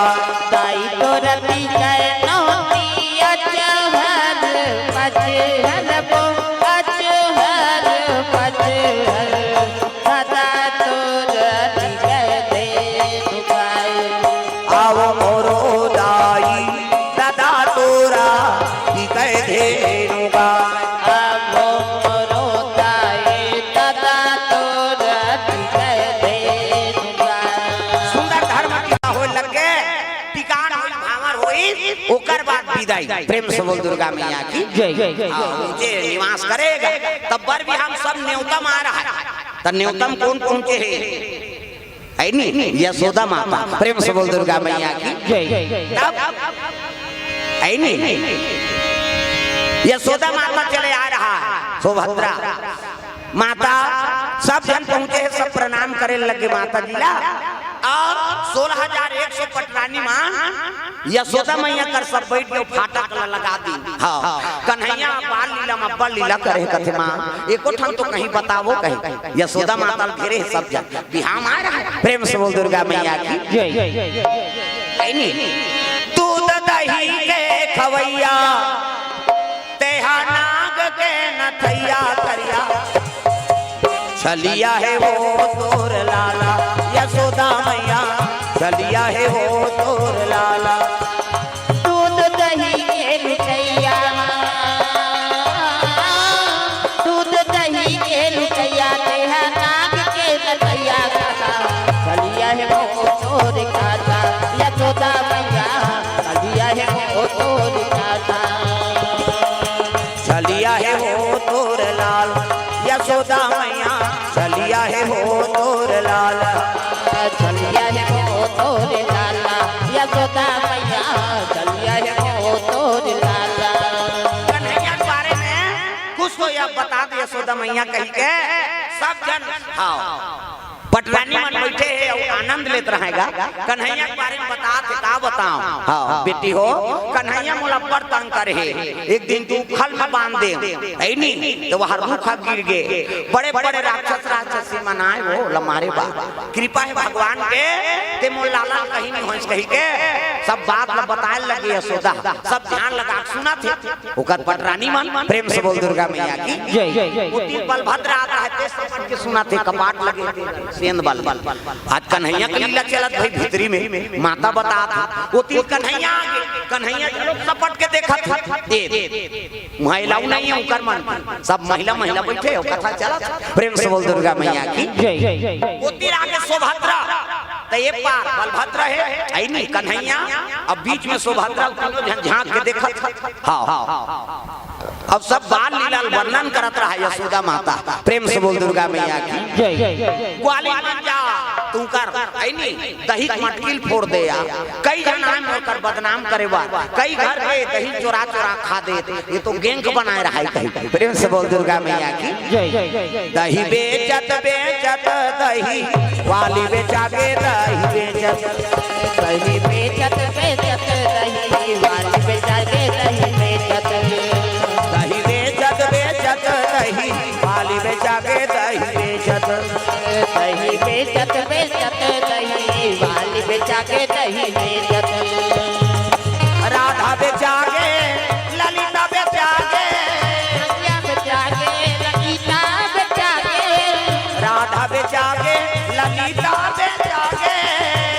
दाई तोरा बिकै नोनी, अचहर, अचहर वो, अचहर, अचहर। दादा तोरा बिकै धेनु ओकर बाद बिदाई। प्रेम से बोल दुर्गा मैया की जय। हाँ, ऊंचे निवास करेगा। तब बर भी हम सब न्योता मा रहा है। त न्योता म कोन पहुंचे हे? है नी? यशोदा माता। प्रेम से बोल दुर्गा मैया की जय। तब है नी? यशोदा माता चले आ रहा है, सुभद्रा माता, सब झन पहुंचे हे, सब प्रणाम करे लगे माता जी ला। अउ सोलह हजार एक सौ पटरानी मा यशोदा मैया कर सब बइठ के फाटक ला लगा दी। हाँ, कन्हैया बाल लीला मा बड़ लीला करे कथे माँ, एको ठन तो कहीं बतावो कहीं। यशोदा माता ल घेरे हे सब झन, बिहाव मा रहा है। प्रेम से बोल दुर्गा मैया की जय। है नी? दूध दही के खवैया, तेहा नाग के नथैया करिया। छलिया हे वो तोर लाला, यशोदा मैया, छलिया हे वो तोर लाला। दूध दही के लुटैया, दूध दही के लुटैया, तेहा नाग के नथैया करिया। छलिया हे वो तोर काका, यशोदा मैया, छलिया हे वो तोर काका। छलिया हे वो तोर लाल, यशोदा मैया, छलिया हे वो तोर लाल। छलिया हे वो तोर लाला, यशोदा मैया, छलिया हे वो तोर लाला। कन्हैया के बारे में कुछ तो या बता दे यशोदा मैया कहि के, सब झन, हाँ, पटरानी मन बइठे हे अउ आनंद लेत रहे गा। कन्हैया के बारे में बतात हे, का बतावं? हाँ, बेटी हो, कन्हैया मोला बड़ तंग करे हे। एक दिन तू उखल में बांध दे, है नी? त वहाँ रूख गिर गे। बड़े-बड़े राक्षस राक्षसी मन आए वो ला मारे बर। कृपा हे भगवान के, ते मोर लाला ल कहीं नहीं होइस कहि के सब बात ला बताए लगे यशोदा। सब ध्यान लगा के सुनत हे। ओकर पटरानी मन, प्रेम से बोल दुर्गा मैया की जय। ओती बलभद्र आता हे, ते सपट के सुनत हे, कपाट लगे, सेंध बल। आज कन्हैया के लीला चलत भाई भीतरी में, माता बतात हे, ओती कन्हैया आगे, कन्हैया घलो सपट के देखत हे, ए, उहाँ अलाउ नहीं हे उकर मन, सब महिला, महिला बइठे हे, कथा चलत हे। प्रेम से बोल दुर्गा मैया की जय। ओती आगे सुभद्रा, त ए पार बलभद्र हे, है नी कन्हैया, अब बीच में सुभद्रा, तीनों झन झांक के देखत हे। हाँ, हाँ। अब सब बाल लीला ल वर्णन करत रहा यशोदा माता। प्रेम से बोल दुर्गा मैया की जय। ग्वालिन बन जा, तू कर, है नी, दही के मटकी ल फोर दे या। कई झन आए मोर कर बदनाम करे बर, कई घर के दही चोरा चोरा खा देत, ए तो गैंग बनाए रहा हे कहीं। प्रेम से बोल दुर्गा मैया की जय। दही बेचत बेचत दही वाली बेचा गे दही बेचत। दही बेचत बेचत दही वाली बेचा गे दही बेचत। दही बेचत बेचत दही वाली बेचा गे दही बेचत। दही बेचत बेचत दही वाली बेचा गे दही बेचत। राधा बेचा गे, ललिता बेचा गे। रसिया बेचा गे, ललिता बेचा गे। राधा बेचा गे, ललिता बेचा गे।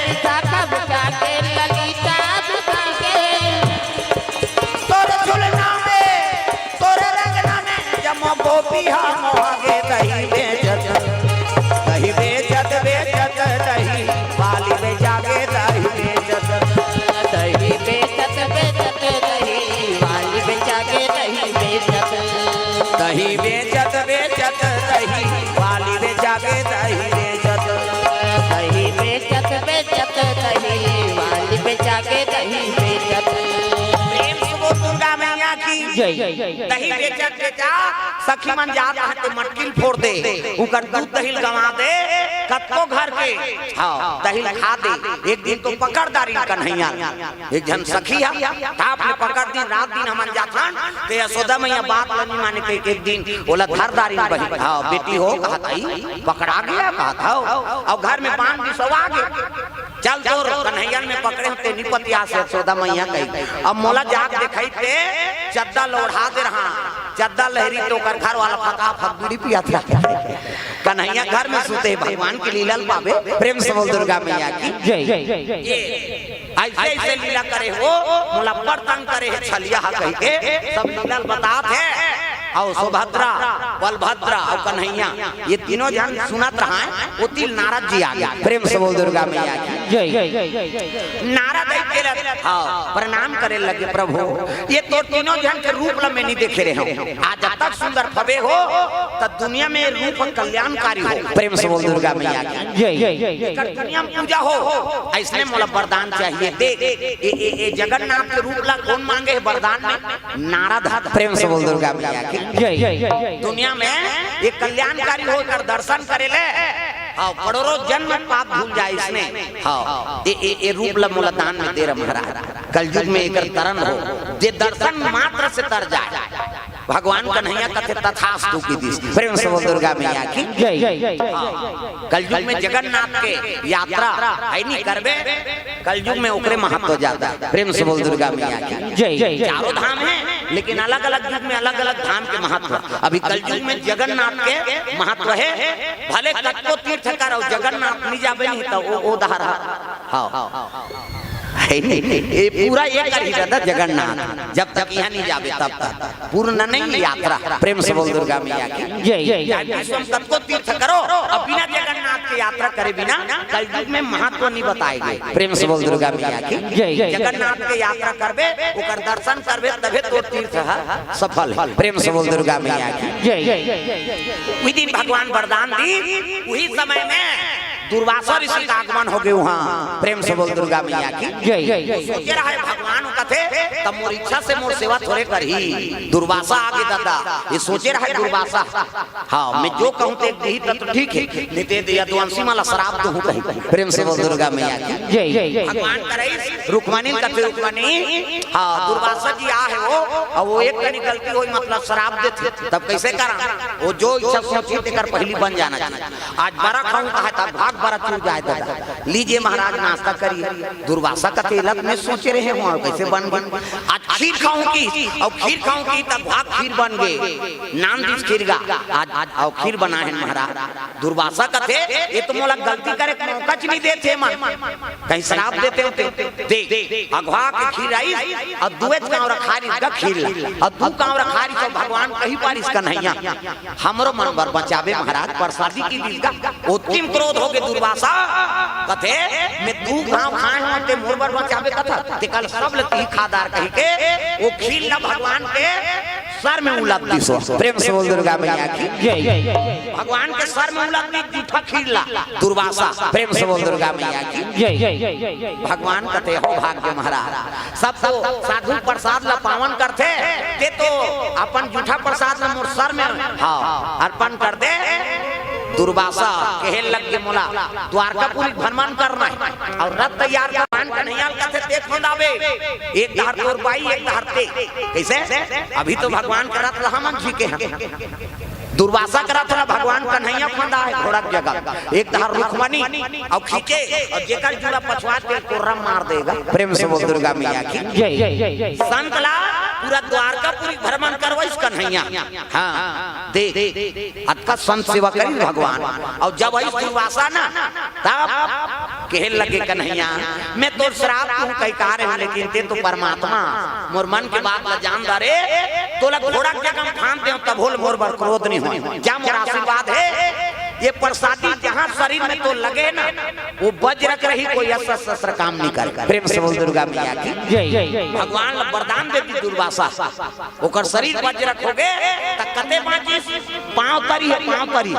विशाखा बेचा गे, ललिता बेचा गे। तोर झुलना में, तोर रंगना में, जम्मो गोपी हा मोहा गे दही बेचत। दही बेचत, बेचत दही, वाली बेचा गे दही बेचत। दही बेचत, बेचत दही, वाली बेचा गे दही बेचत। दही बेचत, बेचत दही, वाली बेचा गे दही बेचत। दही बेचत, बेचत दही, वाली बेचा गे दही बेचत। प्रेम से बोल दुर्गा मैया की जय। दही बेचत बेचत सखी मन जात रहा ते मटकी ल फोर दे, उकर दूध दही ल गंवा दे, कतको घर के, हाँ, दही ल खा दे। एक दिन तो पकड़ डारिन कन्हैया, एक झन सखी हा, टाप ले पकड़ दिन, रात दिन हमन जाथन, ते यशोदा मैया बात ल नी माने कहि के एक दिन ओला धर डारिन बहिन, हाँ, बेटी हो, कहत हे, पकड़ा गे, कहत हे, अउ घर में बांध बिसवा गे। चल तोर कन्हैया ल मैं पकड़े हंव, ते नी पतियास यशोदा मैया कहि। अब मोला जाके देखई ते चद्दा ल ओढ़ा दे रहा, चद्दा ल लहरी ते ओकर घर वाला फकाफक बीड़ी पियाथे। कन्हैया घर में सुते, भगवान के लीला ल पाबे। प्रेम से बोल दुर्गा मैया की जय। अइसे अइसे लीला करे हो, मोला बड़ तंग करे हे छलिया हा कहि के सब लीला ल बतात हे। अउ सुभद्रा, बलभद्रा अउ कन्हैया, ए तीनों झन सुनत रहा हे, ओती ल नारद जी आ गे। प्रेम से बोल दुर्गा मैया की जय। नारद हे हाँ, प्रणाम करे लगे, "प्रभु, ये तोर तीनों झन के रूप ला मैं नहीं देखे रहे हूँ। आज अतक सुंदर फबे हो, त दुनिया में रूप कल्याणकारी हो।" प्रेम से बोल दुर्गा मैया की। जय। एकर दुनिया में पूजा हो, अइसने मोला वरदान चाहिए। देख, ए, ए, ए जगन्नाथ के रूप ला कौन मांगे हे वरदान में? नारद ह। प्रेम से बोल दुर्गा मैया की। जय। दुनिया में ये कल्याणकारी हो, एकर दर्शन करे ले, हाँ, करोड़ों जन्म पाप धुल जाए इसने। हाँ, ए, ए, ए रूप ला मोला दान में दे रहा महाराज। कलयुग में एकर तरन हो, जे दर्शन मात्र से तर जाए। भगवान कन्हैया कथे तथास्तु की दिस। प्रेम से बोल दुर्गा मैया की। जय। हाँ, कलयुग में जगन्नाथ के यात्रा है नहीं करबे, कलयुग में ओकरे महत्व ज्यादा। प्रेम से बोल दुर्गा मैया की। जय। चारों धाम है, लेकिन अलग-अलग युग में अलग-अलग धाम के महत्व। अभी कलयुग में जगन्नाथ के महत्व है, भले कतको तीर्थ करो, जगन्नाथ नहीं जाबे नहीं तो वो, वो दहर है। हाँ। है नहीं? ये पूरा ये कर ही रहता जगन्नाथ, जब तक यहाँ नहीं जाबे तब तक। पूर्ण नहीं यात्रा। प्रेम से बोल दुर्गा मैया की। जय। चाहे विश्व में कतको तीर्थ करो, अब बिना जगन्नाथ के यात्रा करे बिना कलयुग में महत्व नहीं बताएंगे। प्रेम से बोल दुर्गा मैया की। जय। जगन्नाथ के यात्रा करबे, ओकर दर्शन करबे, तबे तो तीर्थ है सफल है। प्रेम से बोल दुर्गा मैया की। जय। वही दिन भगवान वरदान दी, वही समय में दुर्वासा ऋषि का आगमन हो गए वहाँ। प्रेम से बोल दुर्गा मैया की। जय। सोचे रहे भगवान कथे, "तब मोर इच्छा से मोर सेवा थोड़े करही।" दुर्वासा आगे दादा, ये सोचे रहे दुर्वासा। हाँ, मैं जो कहूँ ते दिही तब तो ठीक है, नहीं ते यदुवंशी माला श्राप तो हूँ कही। प्रेम से बोल दुर्गा मैया की। जय। भगवान करे रुक्मणी कथे, रुक्मणी, हाँ, दुर्वासा जी आ है वो, और वो एक कनी गलती होई, मतलब श्राप देथे, तब कैसे करा? वो जो इच्छा सोची तेकर पहली बन जाना चाहिए। आज बरा खाऊं कहा था, भाग बरा चूर जाए दादा। लीजिए महाराज नाश्ता करिए। दुर्वासा कथे लग में सोचे रहे हो, कैसे बन गई? आज खीर खाऊं की, और खीर खाऊं की तब भाग खीर बन गए। नान दिस खीर गा, आज, आज और खीर बना है महाराज। दुर्वासा कथे, ये तो मोला गलती करे के मौका च नहीं देथे मन। कहीं श्राप देते होते। देख, अघवा के खीर आई, और दुए कांवरा खा रही का खीर ला, और दू कांवरा खा रही तो भगवान कही पारिस कन्हैया, "हमरो मन बर बचाबे महाराज, प्रसादी की दीस गा।" ओतकी म क्रोध हो गे दुर्वासा, कथे, "मैं दू घांव खाए हूँ, ते मोर बर बचाबे कथा, ते कल सब ल तिही खा डार," कही के वो खीर ला भगवान के सर में उलद दिस। प्रेम से बोल दुर्गा मैया की। जय। भगवान के सर में उलद दिस जूठा खीर ला दुर्वासा। प्रेम से बोल दुर्गा मैया की। जय। भगवान कथे, "हो भाग्य महाराज, सब तो साधु प्रसाद ला पावन करथे, ते तो अपन जूठा प्रसाद ला मोर सर में, हाँ, अर्पण कर दे।" दुर्वासा कहे लग गे, "मोला द्वारकापुरी भ्रमण करना है और रथ तैयार कर।" भगवान कन्हैया कथे, "ते खोंदाबे, एक डहर तोर बाई, एक डहर ते।" कैसे? अभी तो भगवान का रथ ला हमन झीके हैं। दुर्वासा का रथ ला भगवान कन्हैया खोंदा है घोड़ा के जगह, एक डहर रुक्मणी और खींचे, और जेकर जूड़ा पछवा ते कोर्रा मार देगा। प्रेम से बोल दुर्गा मैया की। जय। संत ला पूरा द्वारकापुरी भ्रमण करवाइस कन्हैया। हाँ, देख, अतका संत सेवा करी भगवान। और जब आई दुर्वासा ना, तब कहे लगे, "कन्हैया, मैं तोर श्राप दूं कहि का रहे हूं, लेकिन ते तो परमात्मा, मोर मन के बात ला जान डारे, तोला घोड़ा के जगह फांद देव, तभो ले मोर बर क्रोध नहीं होय। जा मोर आशीर्वाद है, ये प्रसादी जहां शरीर में तो लगे ना, वो वज्र के रही, कोई अस्त्र शस्त्र काम नहीं करे।" प्रेम से बोल दुर्गा मैया की। जय। भगवान ला वरदान दे दी दुर्वासा। ओकर शरीर वज्रक हो गे, त कते बाँचिस? पाँव तरी हे, पाँव तरी।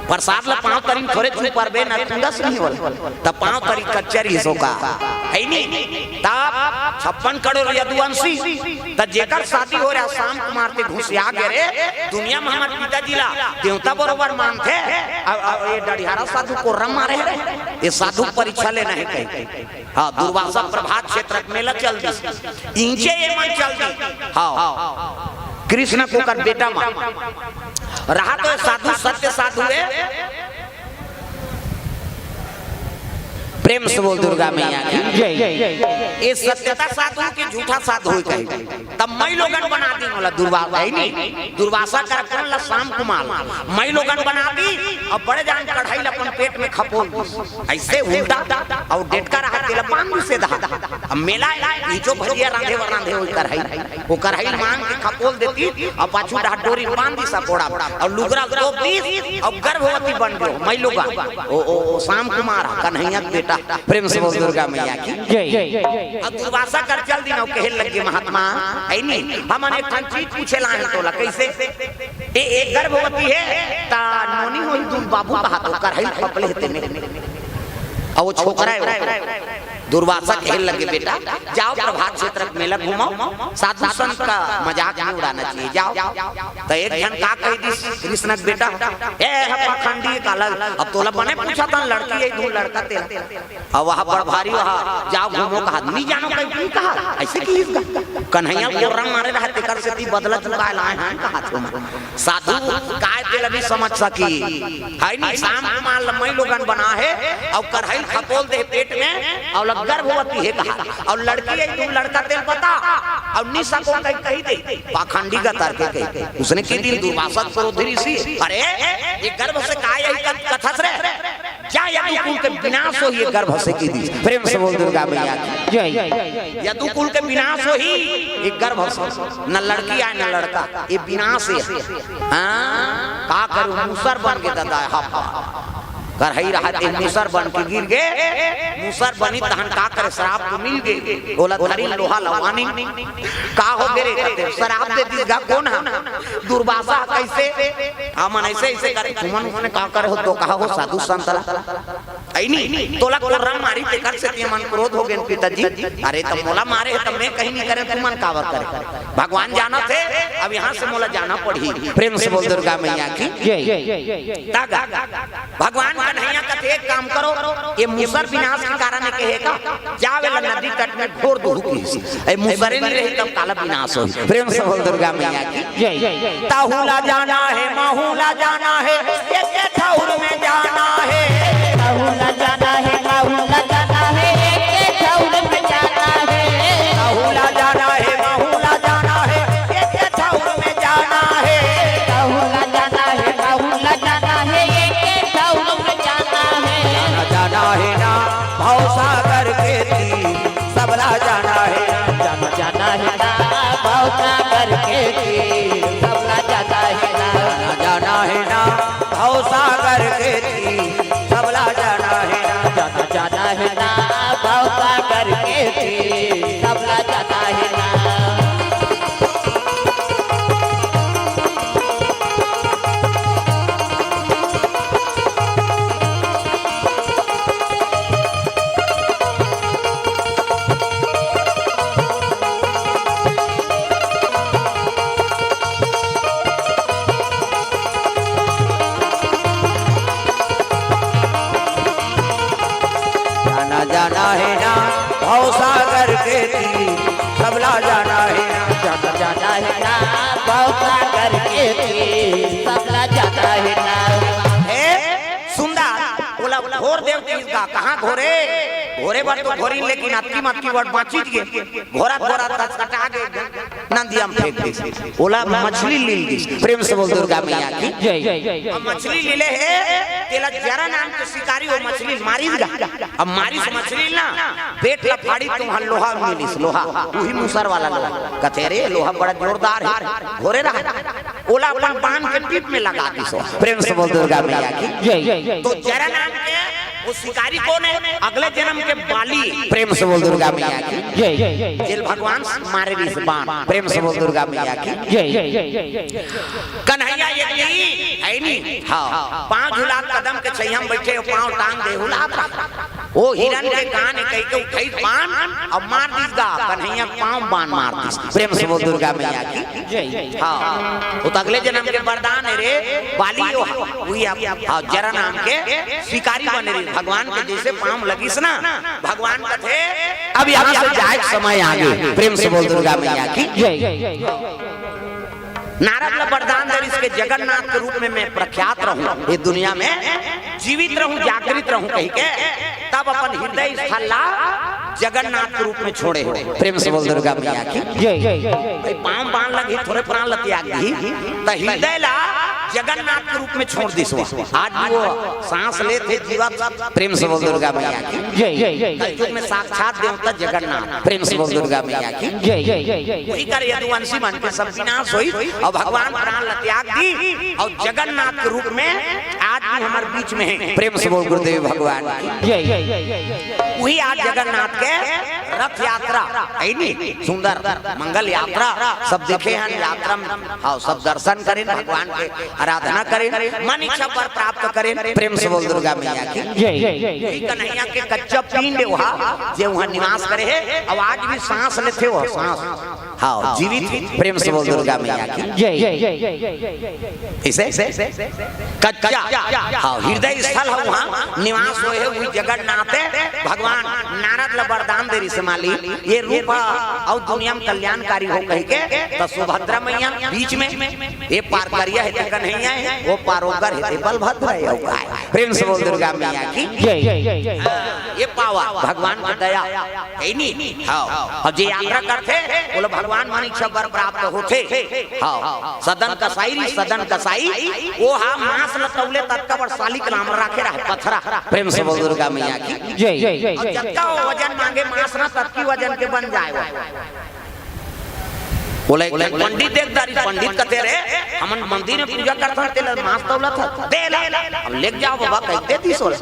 प्रसाद ल पाँव तरी म थोरे छू परबे न, तुंदस नहीं होला। त पाँव तरी कच्चा रहिस ओकर, है नी? तब छप्पन करोड़ यदुवंशी, त जेकर शादी हो रहा शाम कुमार ते घुसिया गे रे, दुनिया म हमर पिताजी ला देवता बरोबर मानथे, अउ, अउ ये डढ़ियारा साधु कोर्रा मारे हे रे, ये साधु परीक्षा लेना हे कहीं। हाँ, दुर्वासा प्रभात क्षेत्र के मेला चल दिस। इंचे ये मन चल दी। हाँ, कृष्ण को कर बेटा मन। रहा तो साधु, सत्य साधु है। प्रेम से बोल दुर्गा मैया की। जय। ये सत्यता साधु के झूठा साधु होय कहे। तब मई लोगन बना दी मोला दुर्वासा, है नी? दुर्वासा कर कौन ला शाम कुमार। मई लोगन बना दी, अब बड़े जान कढ़ाई ला अपन पेट में खपोल दी। ऐसे उल्टा अउ डेटका रहा, तेला बांध से दहा। अब मेला है, ई जो भजिया रांधे व रांधे, वो कढ़ाई, वो कढ़ाई मांग के खपोल देती, अउ पाछू डहा डोरी बांध दी सपोड़ा, अउ लुगरा तोप दी, अउ गर्भवती बन गयो, मई लोगन। ओ, ओ, ओ, शाम कुमार, कन्हैया के बेटा, प्रेम से बोल दुर्गा मैया की। जय। अब दुर्वासा कर चल दिन अउ कहे लगे, महात्मा, है नी, हमन एक ठन चीज पूछे ला हे तोला, कैसे? ए, एक गर्भवती हे, ता नोनी होही दूध बाबू कहा तो करहई खपले हे तेने। अउ वो छोकरा हे वो। दुर्वासा कहे लगे, बेटा, जाओ प्रभात क्षेत्र के मेला घूमो, साधु संत का मजाक नहीं उड़ाना चाहिए, जाओ। तो एक जन का कह दिस कृष्ण के बेटा, ए, ह पाखंडी काला, अब तोला बने पूछा था, लड़की हे, दू लड़का तेला। अब वह बड़ भारी, वह जाओ घूमो कहा, नहीं जानो कहीं की कहा, ऐसे की इसका? कन्हैया कोर्रा मारे रहा, तेकर से ती बदला चुकाए लाए हैं, कहा तुम। साधु काय तेला नहीं समझ सकी, है नी, शाम कुमार लम्मई लोगन बना हे, अउ करहई खपोल दे पेट में, अउ लग गर्भवती हे कहा, अउ लड़की हे, दू लड़का तेल बता, अउ नहीं सको कहीं कही दे, पाखंडी का तर्क कही। उसने के दिन दुर्वासा क्रोध ऋषि, अरे, ये गर्भ से काय यही कथ-, कथस रे? जा यदु कुल के विनाश होही ये गर्भ से की दिस। प्रेम से बोल दुर्गा मैया की। जय। यदु कुल के विनाश होही ये गर्भ से, न लड़की आए न लड़का, ये विनाश हे। हाँ, का करूं, मूसर बन के दादा, हा, हा। करहई रहा ते मूसर बन के गिर गे, मूसर बनी तहन का करे, श्राप तो मिल गे, ओला धरी लोहा लवानी, का हो गे रे, कथे, श्राप दे दिस गा कोन हा? दुर्वासा कैसे? हमन ऐसे ऐसे करे, तुमन उसने का करे हो तो कहा हो साधु संत ला। ऐ नी, तोला कोर्रा मारी तेकर से ते मन क्रोध हो गेन पिताजी। अरे त मोला मारे हे त मैं कहीं नहीं करे, तुमन काबर करे? भगवान जानत हे, अब यहाँ से मोला जाना पड़ही। प्रेम से बोल दुर्गा मैया की। जय। तागा। भगवान कन्हैया कथे, एक काम करो, ये मूसर विनाश के कारण हे कहे का, जावे ला नदी तट में घोर दूहू की। ए मूसरे नहीं रही तब काला विनाश होही। प्रेम से बोल दुर्गा मैया की। जय। ताहू ला जाना हे, माहू ला जाना हे, एक ठौर में जाना हे। ताहू ला जाना हे, माहू ला जाना हे, एक ठौर में जाना हे। ताहू ला जाना हे, माहू ला जाना हे, एक ठौर में जाना हे। ताहू ला जाना हे, माहू ला जाना हे, एक ठौर में जाना हे। जाना, जाना हे ना भवसागर के तीर, सबला जाना हे ना। जाना, जाना हे ना भवसागर के तीर, सबला जाना हे ना। जाना, जाना हे ना भवसागर के तीर, सबला जाना हे ना। जाना, जाना हे ना भवसागर के तीर, सबला जाना हे ना। जाना, जाना हे ना भवसागर के तीर, सबला जाना हे ना। जाना, जाना हे ना भवसागर के तीर, सबला जाना हे ना। हे सुंदर, ओला घोर देव तीर का कहाँ घोरे? घोरे बर तो घोरी, लेकिन अतकी मतकी बर बाँचिच गे। घोरत घोरत तस कटा गे, नदिया में फेंक दिस। ओला मछली लील दिस। प्रेम से बोल दुर्गा मैया की। जय। अब मछली लीले हे, तेला जरा नाम के शिकारी वो मछली मारिस गा। अब मारिस मछली ना, पेट ला फाड़ी तो वहाँ लोहा मिलिस, लोहा, उही मूसर वाला लोहा। कथे, "अरे, लोहा बड़ा जोरदार हे, घोरे रहा।" ओला अपन बान के पीठ में लगा दिस। प्रेम से बोल दुर्गा मैया की। जय। तो जरा नाम के वो शिकारी कोन हे? अगले जन्म के बाली। प्रेम से बोल दुर्गा मैया की। जय। जेल भगवान मारे रिस बान। प्रेम से बोल दुर्गा मैया की। जय। कन्हैया ये नी, है नी? हाँ। पाँव झुलात कदम के छैया में बैठे, पाँव टांग दे हुलात। वो हिरन के कान हे कहि के उठई बान, अब मार दिस गा, कन्हैया पाँव बान मार दिस। प्रेम से बोल दुर्गा मैया की। जय। हाँ, वो तो अगले जन्म के वरदान हे रे, बाली हो, वही आप, हाँ, जरा नाम के शिकारी बने रे, भगवान के जैसे पाँव लगिस ना, भगवान कथे, अब यहाँ से जाए के समय आ गे। प्रेम से बोल दुर्गा मैया की। जय। नारद ला वरदान दे रिस के जगन्नाथ के रूप में मैं प्रख्यात रहूं, ये दुनिया में जीवित रहूं, जागृत रहूं कहि के, तब अपन हृदय स्थल ला जगन्नाथ के रूप में छोड़े हो। प्रेम से बोल दुर्गा मैया की। जय। भाई पाँव बान लगी, थोरे प्राण ला त्याग दी, त हृदय ला जगन्नाथ के रूप में छोड़ दिस। आज भी वो सांस लेत हे जीवत। प्रेम से बोल दुर्गा मैया की। जय। कलयुग में साक्षात देवता जगन्नाथ। प्रेम से बोल दुर्गा मैया की। जय। वही कर यदुवंशी मन के सब विनाश होई और भगवान प्राण ला त्याग दी और जगन्नाथ के रूप में आज आज हमर बीच में हे। प्रेम से बोल गुरुदेव भगवान की। जय। वही आज जगन्नाथ के रथ यात्रा, है नी? सुंदर मंगल यात्रा सब देखे हन। यात्रा में, हाँ, सब दर्शन करें, भगवान के आराधना करें, मन इच्छा वर प्राप्त करें। प्रेम से बोल दुर्गा मैया की। जय। वही कन्हैया के कच्चा पिंड वहा, जे वहा निवास करे हे, अउ आज भी सांस लेथे हो, सांस। हाँ, जीवित। प्रेम से बोल दुर्गा मैया की। जय। इसे कच्चा, हाँ, हृदय स्थल हे, वहाँ निवास होय हे, वही जगन्नाथ हे। भगवान नारद ला वरदान दे रिहिस हे, माली, ये रूप अउ दुनिया में कल्याणकारी हो कहिके, त सुभद्रा मैया बीच में, ये पार करिया हे त कन्हैया हे, वो पार ओकर हे त बलभद्र हे, अउ काय। प्रेम से बोल दुर्गा मैया की। जय। हाँ, ये पावा भगवान की दया। हे नी? हाँ। अउ जे यात्रा करथे, ओला भगवान मन इच्छा वर प्राप्त होथे। हाँ। सदन कसाई री, सदन कसाई, वो हा मांस ल तौले ततका बड़ सालिक राम राखे रहे, पथरा। प्रेम से बोल दुर्गा मैया की। जय। अउ जतका वो वजन मांगे मांस न, ततकी वजन के बन जाय वो। बोले, पंडित एक दारी, पंडित कथे रे, हमन मंदिर में पूजा करथन, तेला मांस तौलत हन, दे ले। अब लेके जाव बाबा, कहि दे दिस ओला।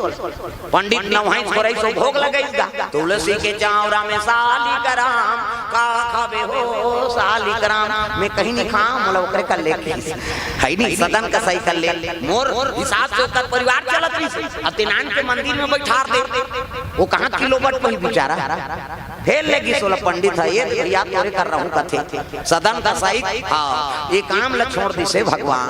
पंडित नवहिस, खोरहिस, भोग लगाइस गा। तुलसी के चांवरा में सालिक राम, का खाबे हो सालिक राम? मैं कहीं नहीं खांव, मोला ओकरे कर ले कहिस। हे नी, सदन कसाई कर ले। मोर हिसाब से ओकर परिवार चलत रहिस। अतिनान के मंदिर में बैठार दे। वो कहाँ किलो बट पही बेचारा। फेर ले गिस ओला पंडित ह, "ये भैया तोरे कर रहूं," कथे। सदन कसाई, हाँ, ये काम ल छोड़ दिस हे भगवान।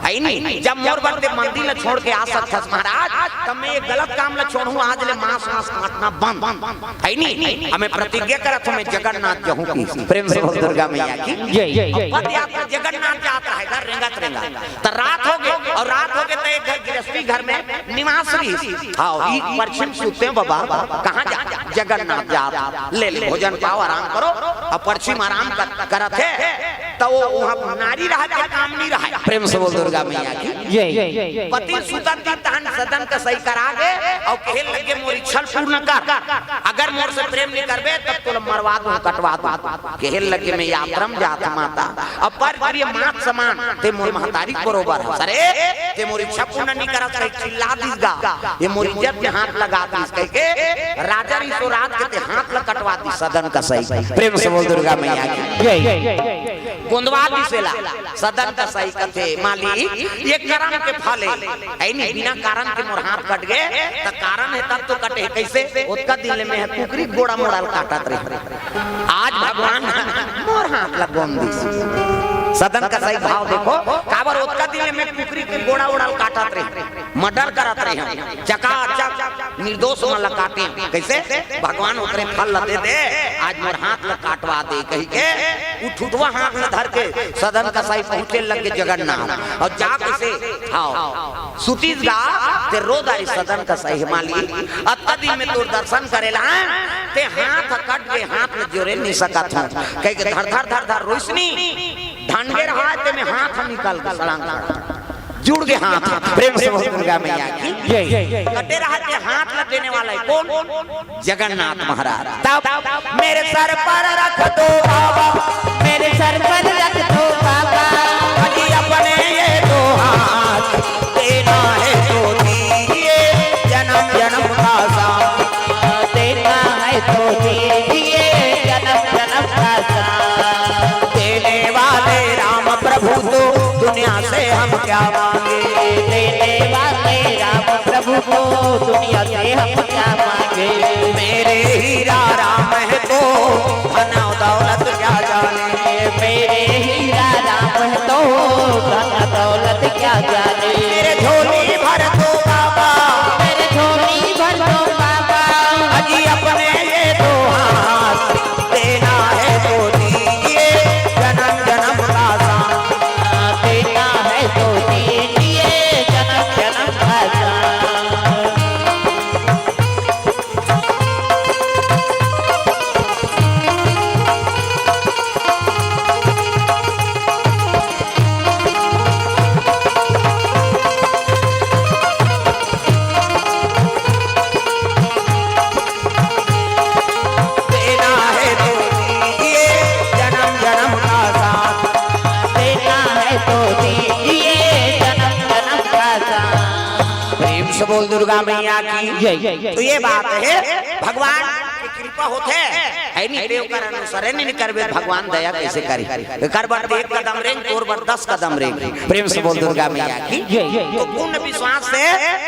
हे नी? जब मोर बर ते मंदिर ल छोड़ के आ सकथस महाराज, तब मैं ये गलत काम ल छोड़हूं, आज ले मांस वांस काटना बंद। हे नी? अब मैं प्रतिज्ञा करत हूं, मैं जगन्नाथ जहूं की। प्रेम से बोल दुर्गा मैया की। जय। अब पद यात्रा जगन्नाथ जात रहे घर रेंगत रेंगत। त रात होगे, अउ रात होगे त एक घर गृहस्थी घर में निवास रहिस। हाँ, ई परछी म सुते बाबा, कहाँ जा? जगन्नाथ जात। ले ले, भोजन पाव, आराम करो। अउ परछी म आराम कर, करत हे, त वो वहाँ नारी रहा के काम नहीं रहा। प्रेम से बोल दुर्गा मैया की। जय। पति सुतत दिन तहन सदन कसाई करा गे, अउ कहे लगे, "मोर इच्छा ल पूर्ण कर, अगर मोर से प्रेम नहीं करबे, तब तोला मरवा दूं, कटवा दूं।" कहे लगे, "मैं यात्रा में जात हूं माता, अपर प्रिय मात समान, ते मोर महतारी के बरोबर हस। अरे, ते मोर इच्छा पूर्ण नहीं करत," कहि चिल्ला दिस गा। ये मोर इज्जत में हाथ लगा दिस कहिके राजा रहिस ओ रात के, ते हाथ ल कटवा दिस सदन कसाई। प्रेम से बोल दुर्गा मैया की। जय। गोंदवा दिस एला। सदन कसाई कथे, "मालिक, ये करम के फल हे।" हे नी, बिना कारण के मोर हाथ कट गे, त कारण हे तब तो कटे हे। कइसे? ओतका दिन ले मैं ह कुकरी गोड़ा मोड़ा ल काटत रहे। आज भगवान मोर हाथ ल गोंद दिस। सदन कसाई भाव देखो, काबर ओतका दिन ले मैं कुकरी के गोड़ा ओड़ा ल काटत रहे, मर्डर करत रहे, चकाचक निर्दोष मन ल काटे। कइसे? भगवान ओकरे फल ल दे दे, आज मोर हाथ ल काटवा दे कहिके, उ ठुठवा हाथ ल धर के सदन कसाई पहुंचे लगे जगन्नाथ। अउ जा कइसे, हाँ, सुतिस गा, ते रो डारिस सदन कसाई, "हे मालिक, अतका दिन में तोर दर्शन करे ल, ते हाथ ह कट गे, हाथ ल जोरे नहीं सकत हूं," कहिके धर धर धर धर रोइस नी, ढंगे रहा, ते में हाथ ह निकल गे, सड़ंग जुड़ गे हाथ। प्रेम से बोल दुर्गा मैया की। जय। कटे रहा के हाथ ल देने वाला हे कौन? जगन्नाथ महाराज। तब मेरे सर पर रख दो बाबा, मेरे सर पर रख दो बाबा। अजी अपने ये दो हाथ, देना है तो दीजिए जन्म जन्म का साथ। देना है तो दीजिए जन्म जन्म का साथ। देने वाले राम प्रभु तो दुनिया से हम क्या मांगे? देने वाले राम प्रभु को दुनिया से हम क्या मांगे? मेरे हीरा राम है तो धन दौलत क्या जाने? मेरे हीरा राम है तो धन दौलत क्या जाने? मेरे झोली भर दो बाबा, मेरे झोली भर दो बाबा। अजी अपने ये दो हाथ, देना है तो दीजिए जन्म जन्म का साथ। देना है तो दीजिए जन्म जन्म का साथ। दुर्गा मैया की जय। तो ये बात हे, भगवान के कृपा होथे, हे नी? ते ओकर अनुसरण नी करबे, भगवान दया कइसे करही? एकर बर एक कदम रेंग, तोर बर दस कदम रेंग। प्रेम से बोल दुर्गा मैया की जय। तो पूर्ण विश्वास से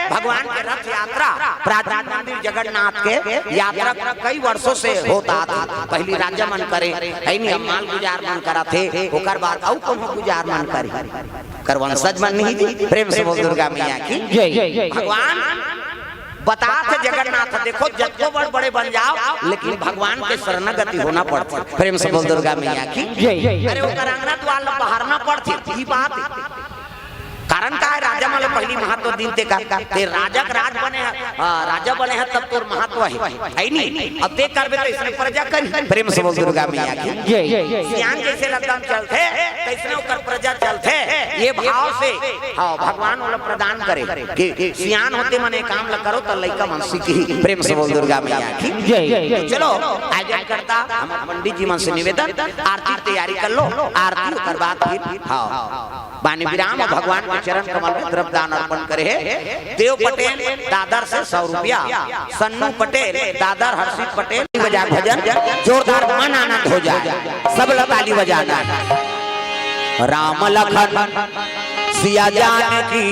भगवान के रथ यात्रा, प्राचीन मंदिर जगन्नाथ के यात्रा कई वर्षों से होत आत हे। पहिली राजा मन करे, हे नी? अब माल गुजार मन करत हे, ओकर बाद अउ कोनो गुजार मन करही। कर वंशज मन नहीं जी। प्रेम से बोल दुर्गा मैया की जय। भगवान बतात हे जगन्नाथ, देखो, जतको बड़ बड़े बन जाव, लेकिन भगवान के शरणागति होना पड़थे। प्रेम से बोल दुर्गा मैया की जय। अरे, ओकर अंगना द्वार ला बहारना पड़थे, ई बात हे। कारण का हे? राजा मन ला पहिली महत्व दिन ते का, ते राजा के राज बने हे, आ, राजा बने हे, तब तोर महत्व हे, हे नी? अब ते करबे त इसने प्रजा करही। प्रेम से बोल दुर्गा मैया की जय। सियान जइसे रद्दा म चलथे, तइसने ओकर प्रजा चलथे। ये भाव से, हाँ, भगवान ओला प्रदान करे कि सियान होते मन ए काम ला करो, त लइका मन सीखही। प्रेम से बोल दुर्गा मैया की जय। तो चलो, आयोजन करता हम पंडित जी मन से निवेदन, आरती के तैयारी कर लो, आरती ओकर बाद फिर, हाँ, बानी विराम अउ भगवान के चरण कमल में द्रव्य दान अर्पण करे हे। देव पटेल दादर से सौ रुपया, सन्नू पटेल दादर, हर्षित पटेल बजा भजन, जोरदार मन आनंद हो जाए, सब ला ताली बजाना। राम लखन सिया जानकी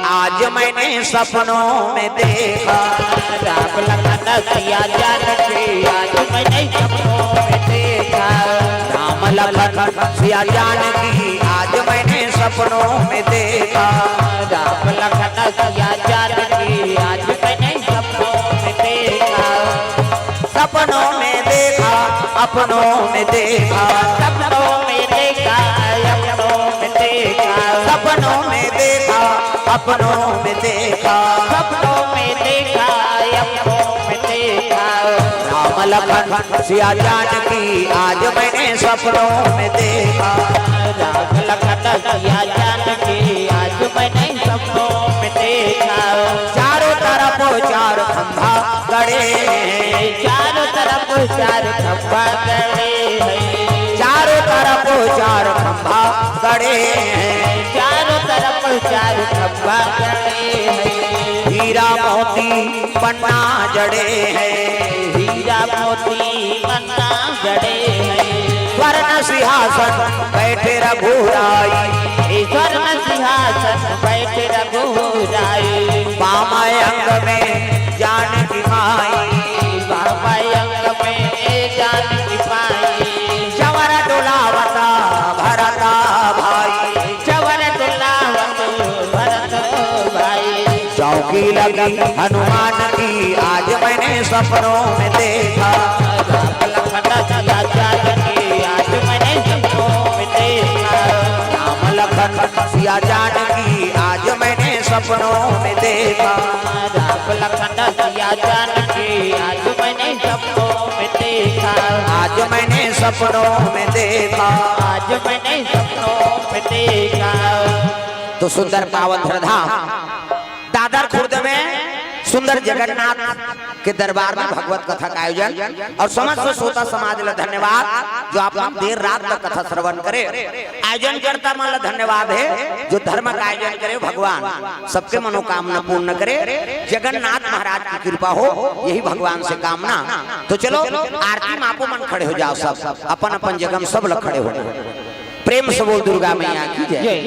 आज मैंने सपनों में देखा। राम लखन सिया जानकी आज मैंने सपनों में देखा। राम लखन सिया जानकी आज मैंने सपनों में देखा। राम लखन सिया जानकी आज मैंने सपनों में देखा। सपनों में देखा, अपनों में देखा। सपनों में देखा, अपनों में देखा। सपनों में देखा, अपनों में देखा। सपनों में देखा, अपनों में देखा। राम लखन सिया जानकी आज मैंने सपनों में देखा। राम लखन सिया जानकी आज मैंने सपनों में देखा। चारों तरफ चार खंभा गड़े हैं। चारों तरफ चार खंभा गड़े हैं। चारों तरफ चार खंभा गड़े हैं। चारों तरफ चार खंभा गड़े हैं। हीरा मोती पन्ना जड़े हैं। हीरा मोती पन्ना जड़े हैं। स्वर्ण सिंहासन बैठे रघुराई। स्वर्ण सिंहासन बैठे रघुराई। बाम अंग में जानकी माई। बाम अंग में जानकी माई। चवर डोलावता भरता भाई। चवर डोलावत भरत भाई। चौकी लगी हनुमान की आज मैंने सपनों में देखा। राम लखन सिया जानकी आज मैंने सपनों में देखा। राम लखन सिया जानकी आज मैंने सपनों में देखा। राम लखन सिया जानकी आज मैंने सपनों में देखा। आज मैंने सपनों में देखा। आज मैंने सपनों में देखा। तो सुंदर पावन धरधाम दादर खुर्द में सुंदर जगन्नाथ के दरबार में भगवत कथा का आयोजन, और समस्त श्रोता समाज ला धन्यवाद जो आप लोग देर रात तक कथा श्रवण करे। आयोजन करता मन ला धन्यवाद हे जो धर्म का आयोजन करे, भगवान सबके मनोकामना पूर्ण करे, जगन्नाथ महाराज की कृपा हो, यही भगवान से कामना। तो चलो, आरती में आपो मन खड़े हो जाओ, सब अपन अपन जगह में सब लोग खड़े हो जाओ। प्रेम से बोल दुर्गा मैया की जय।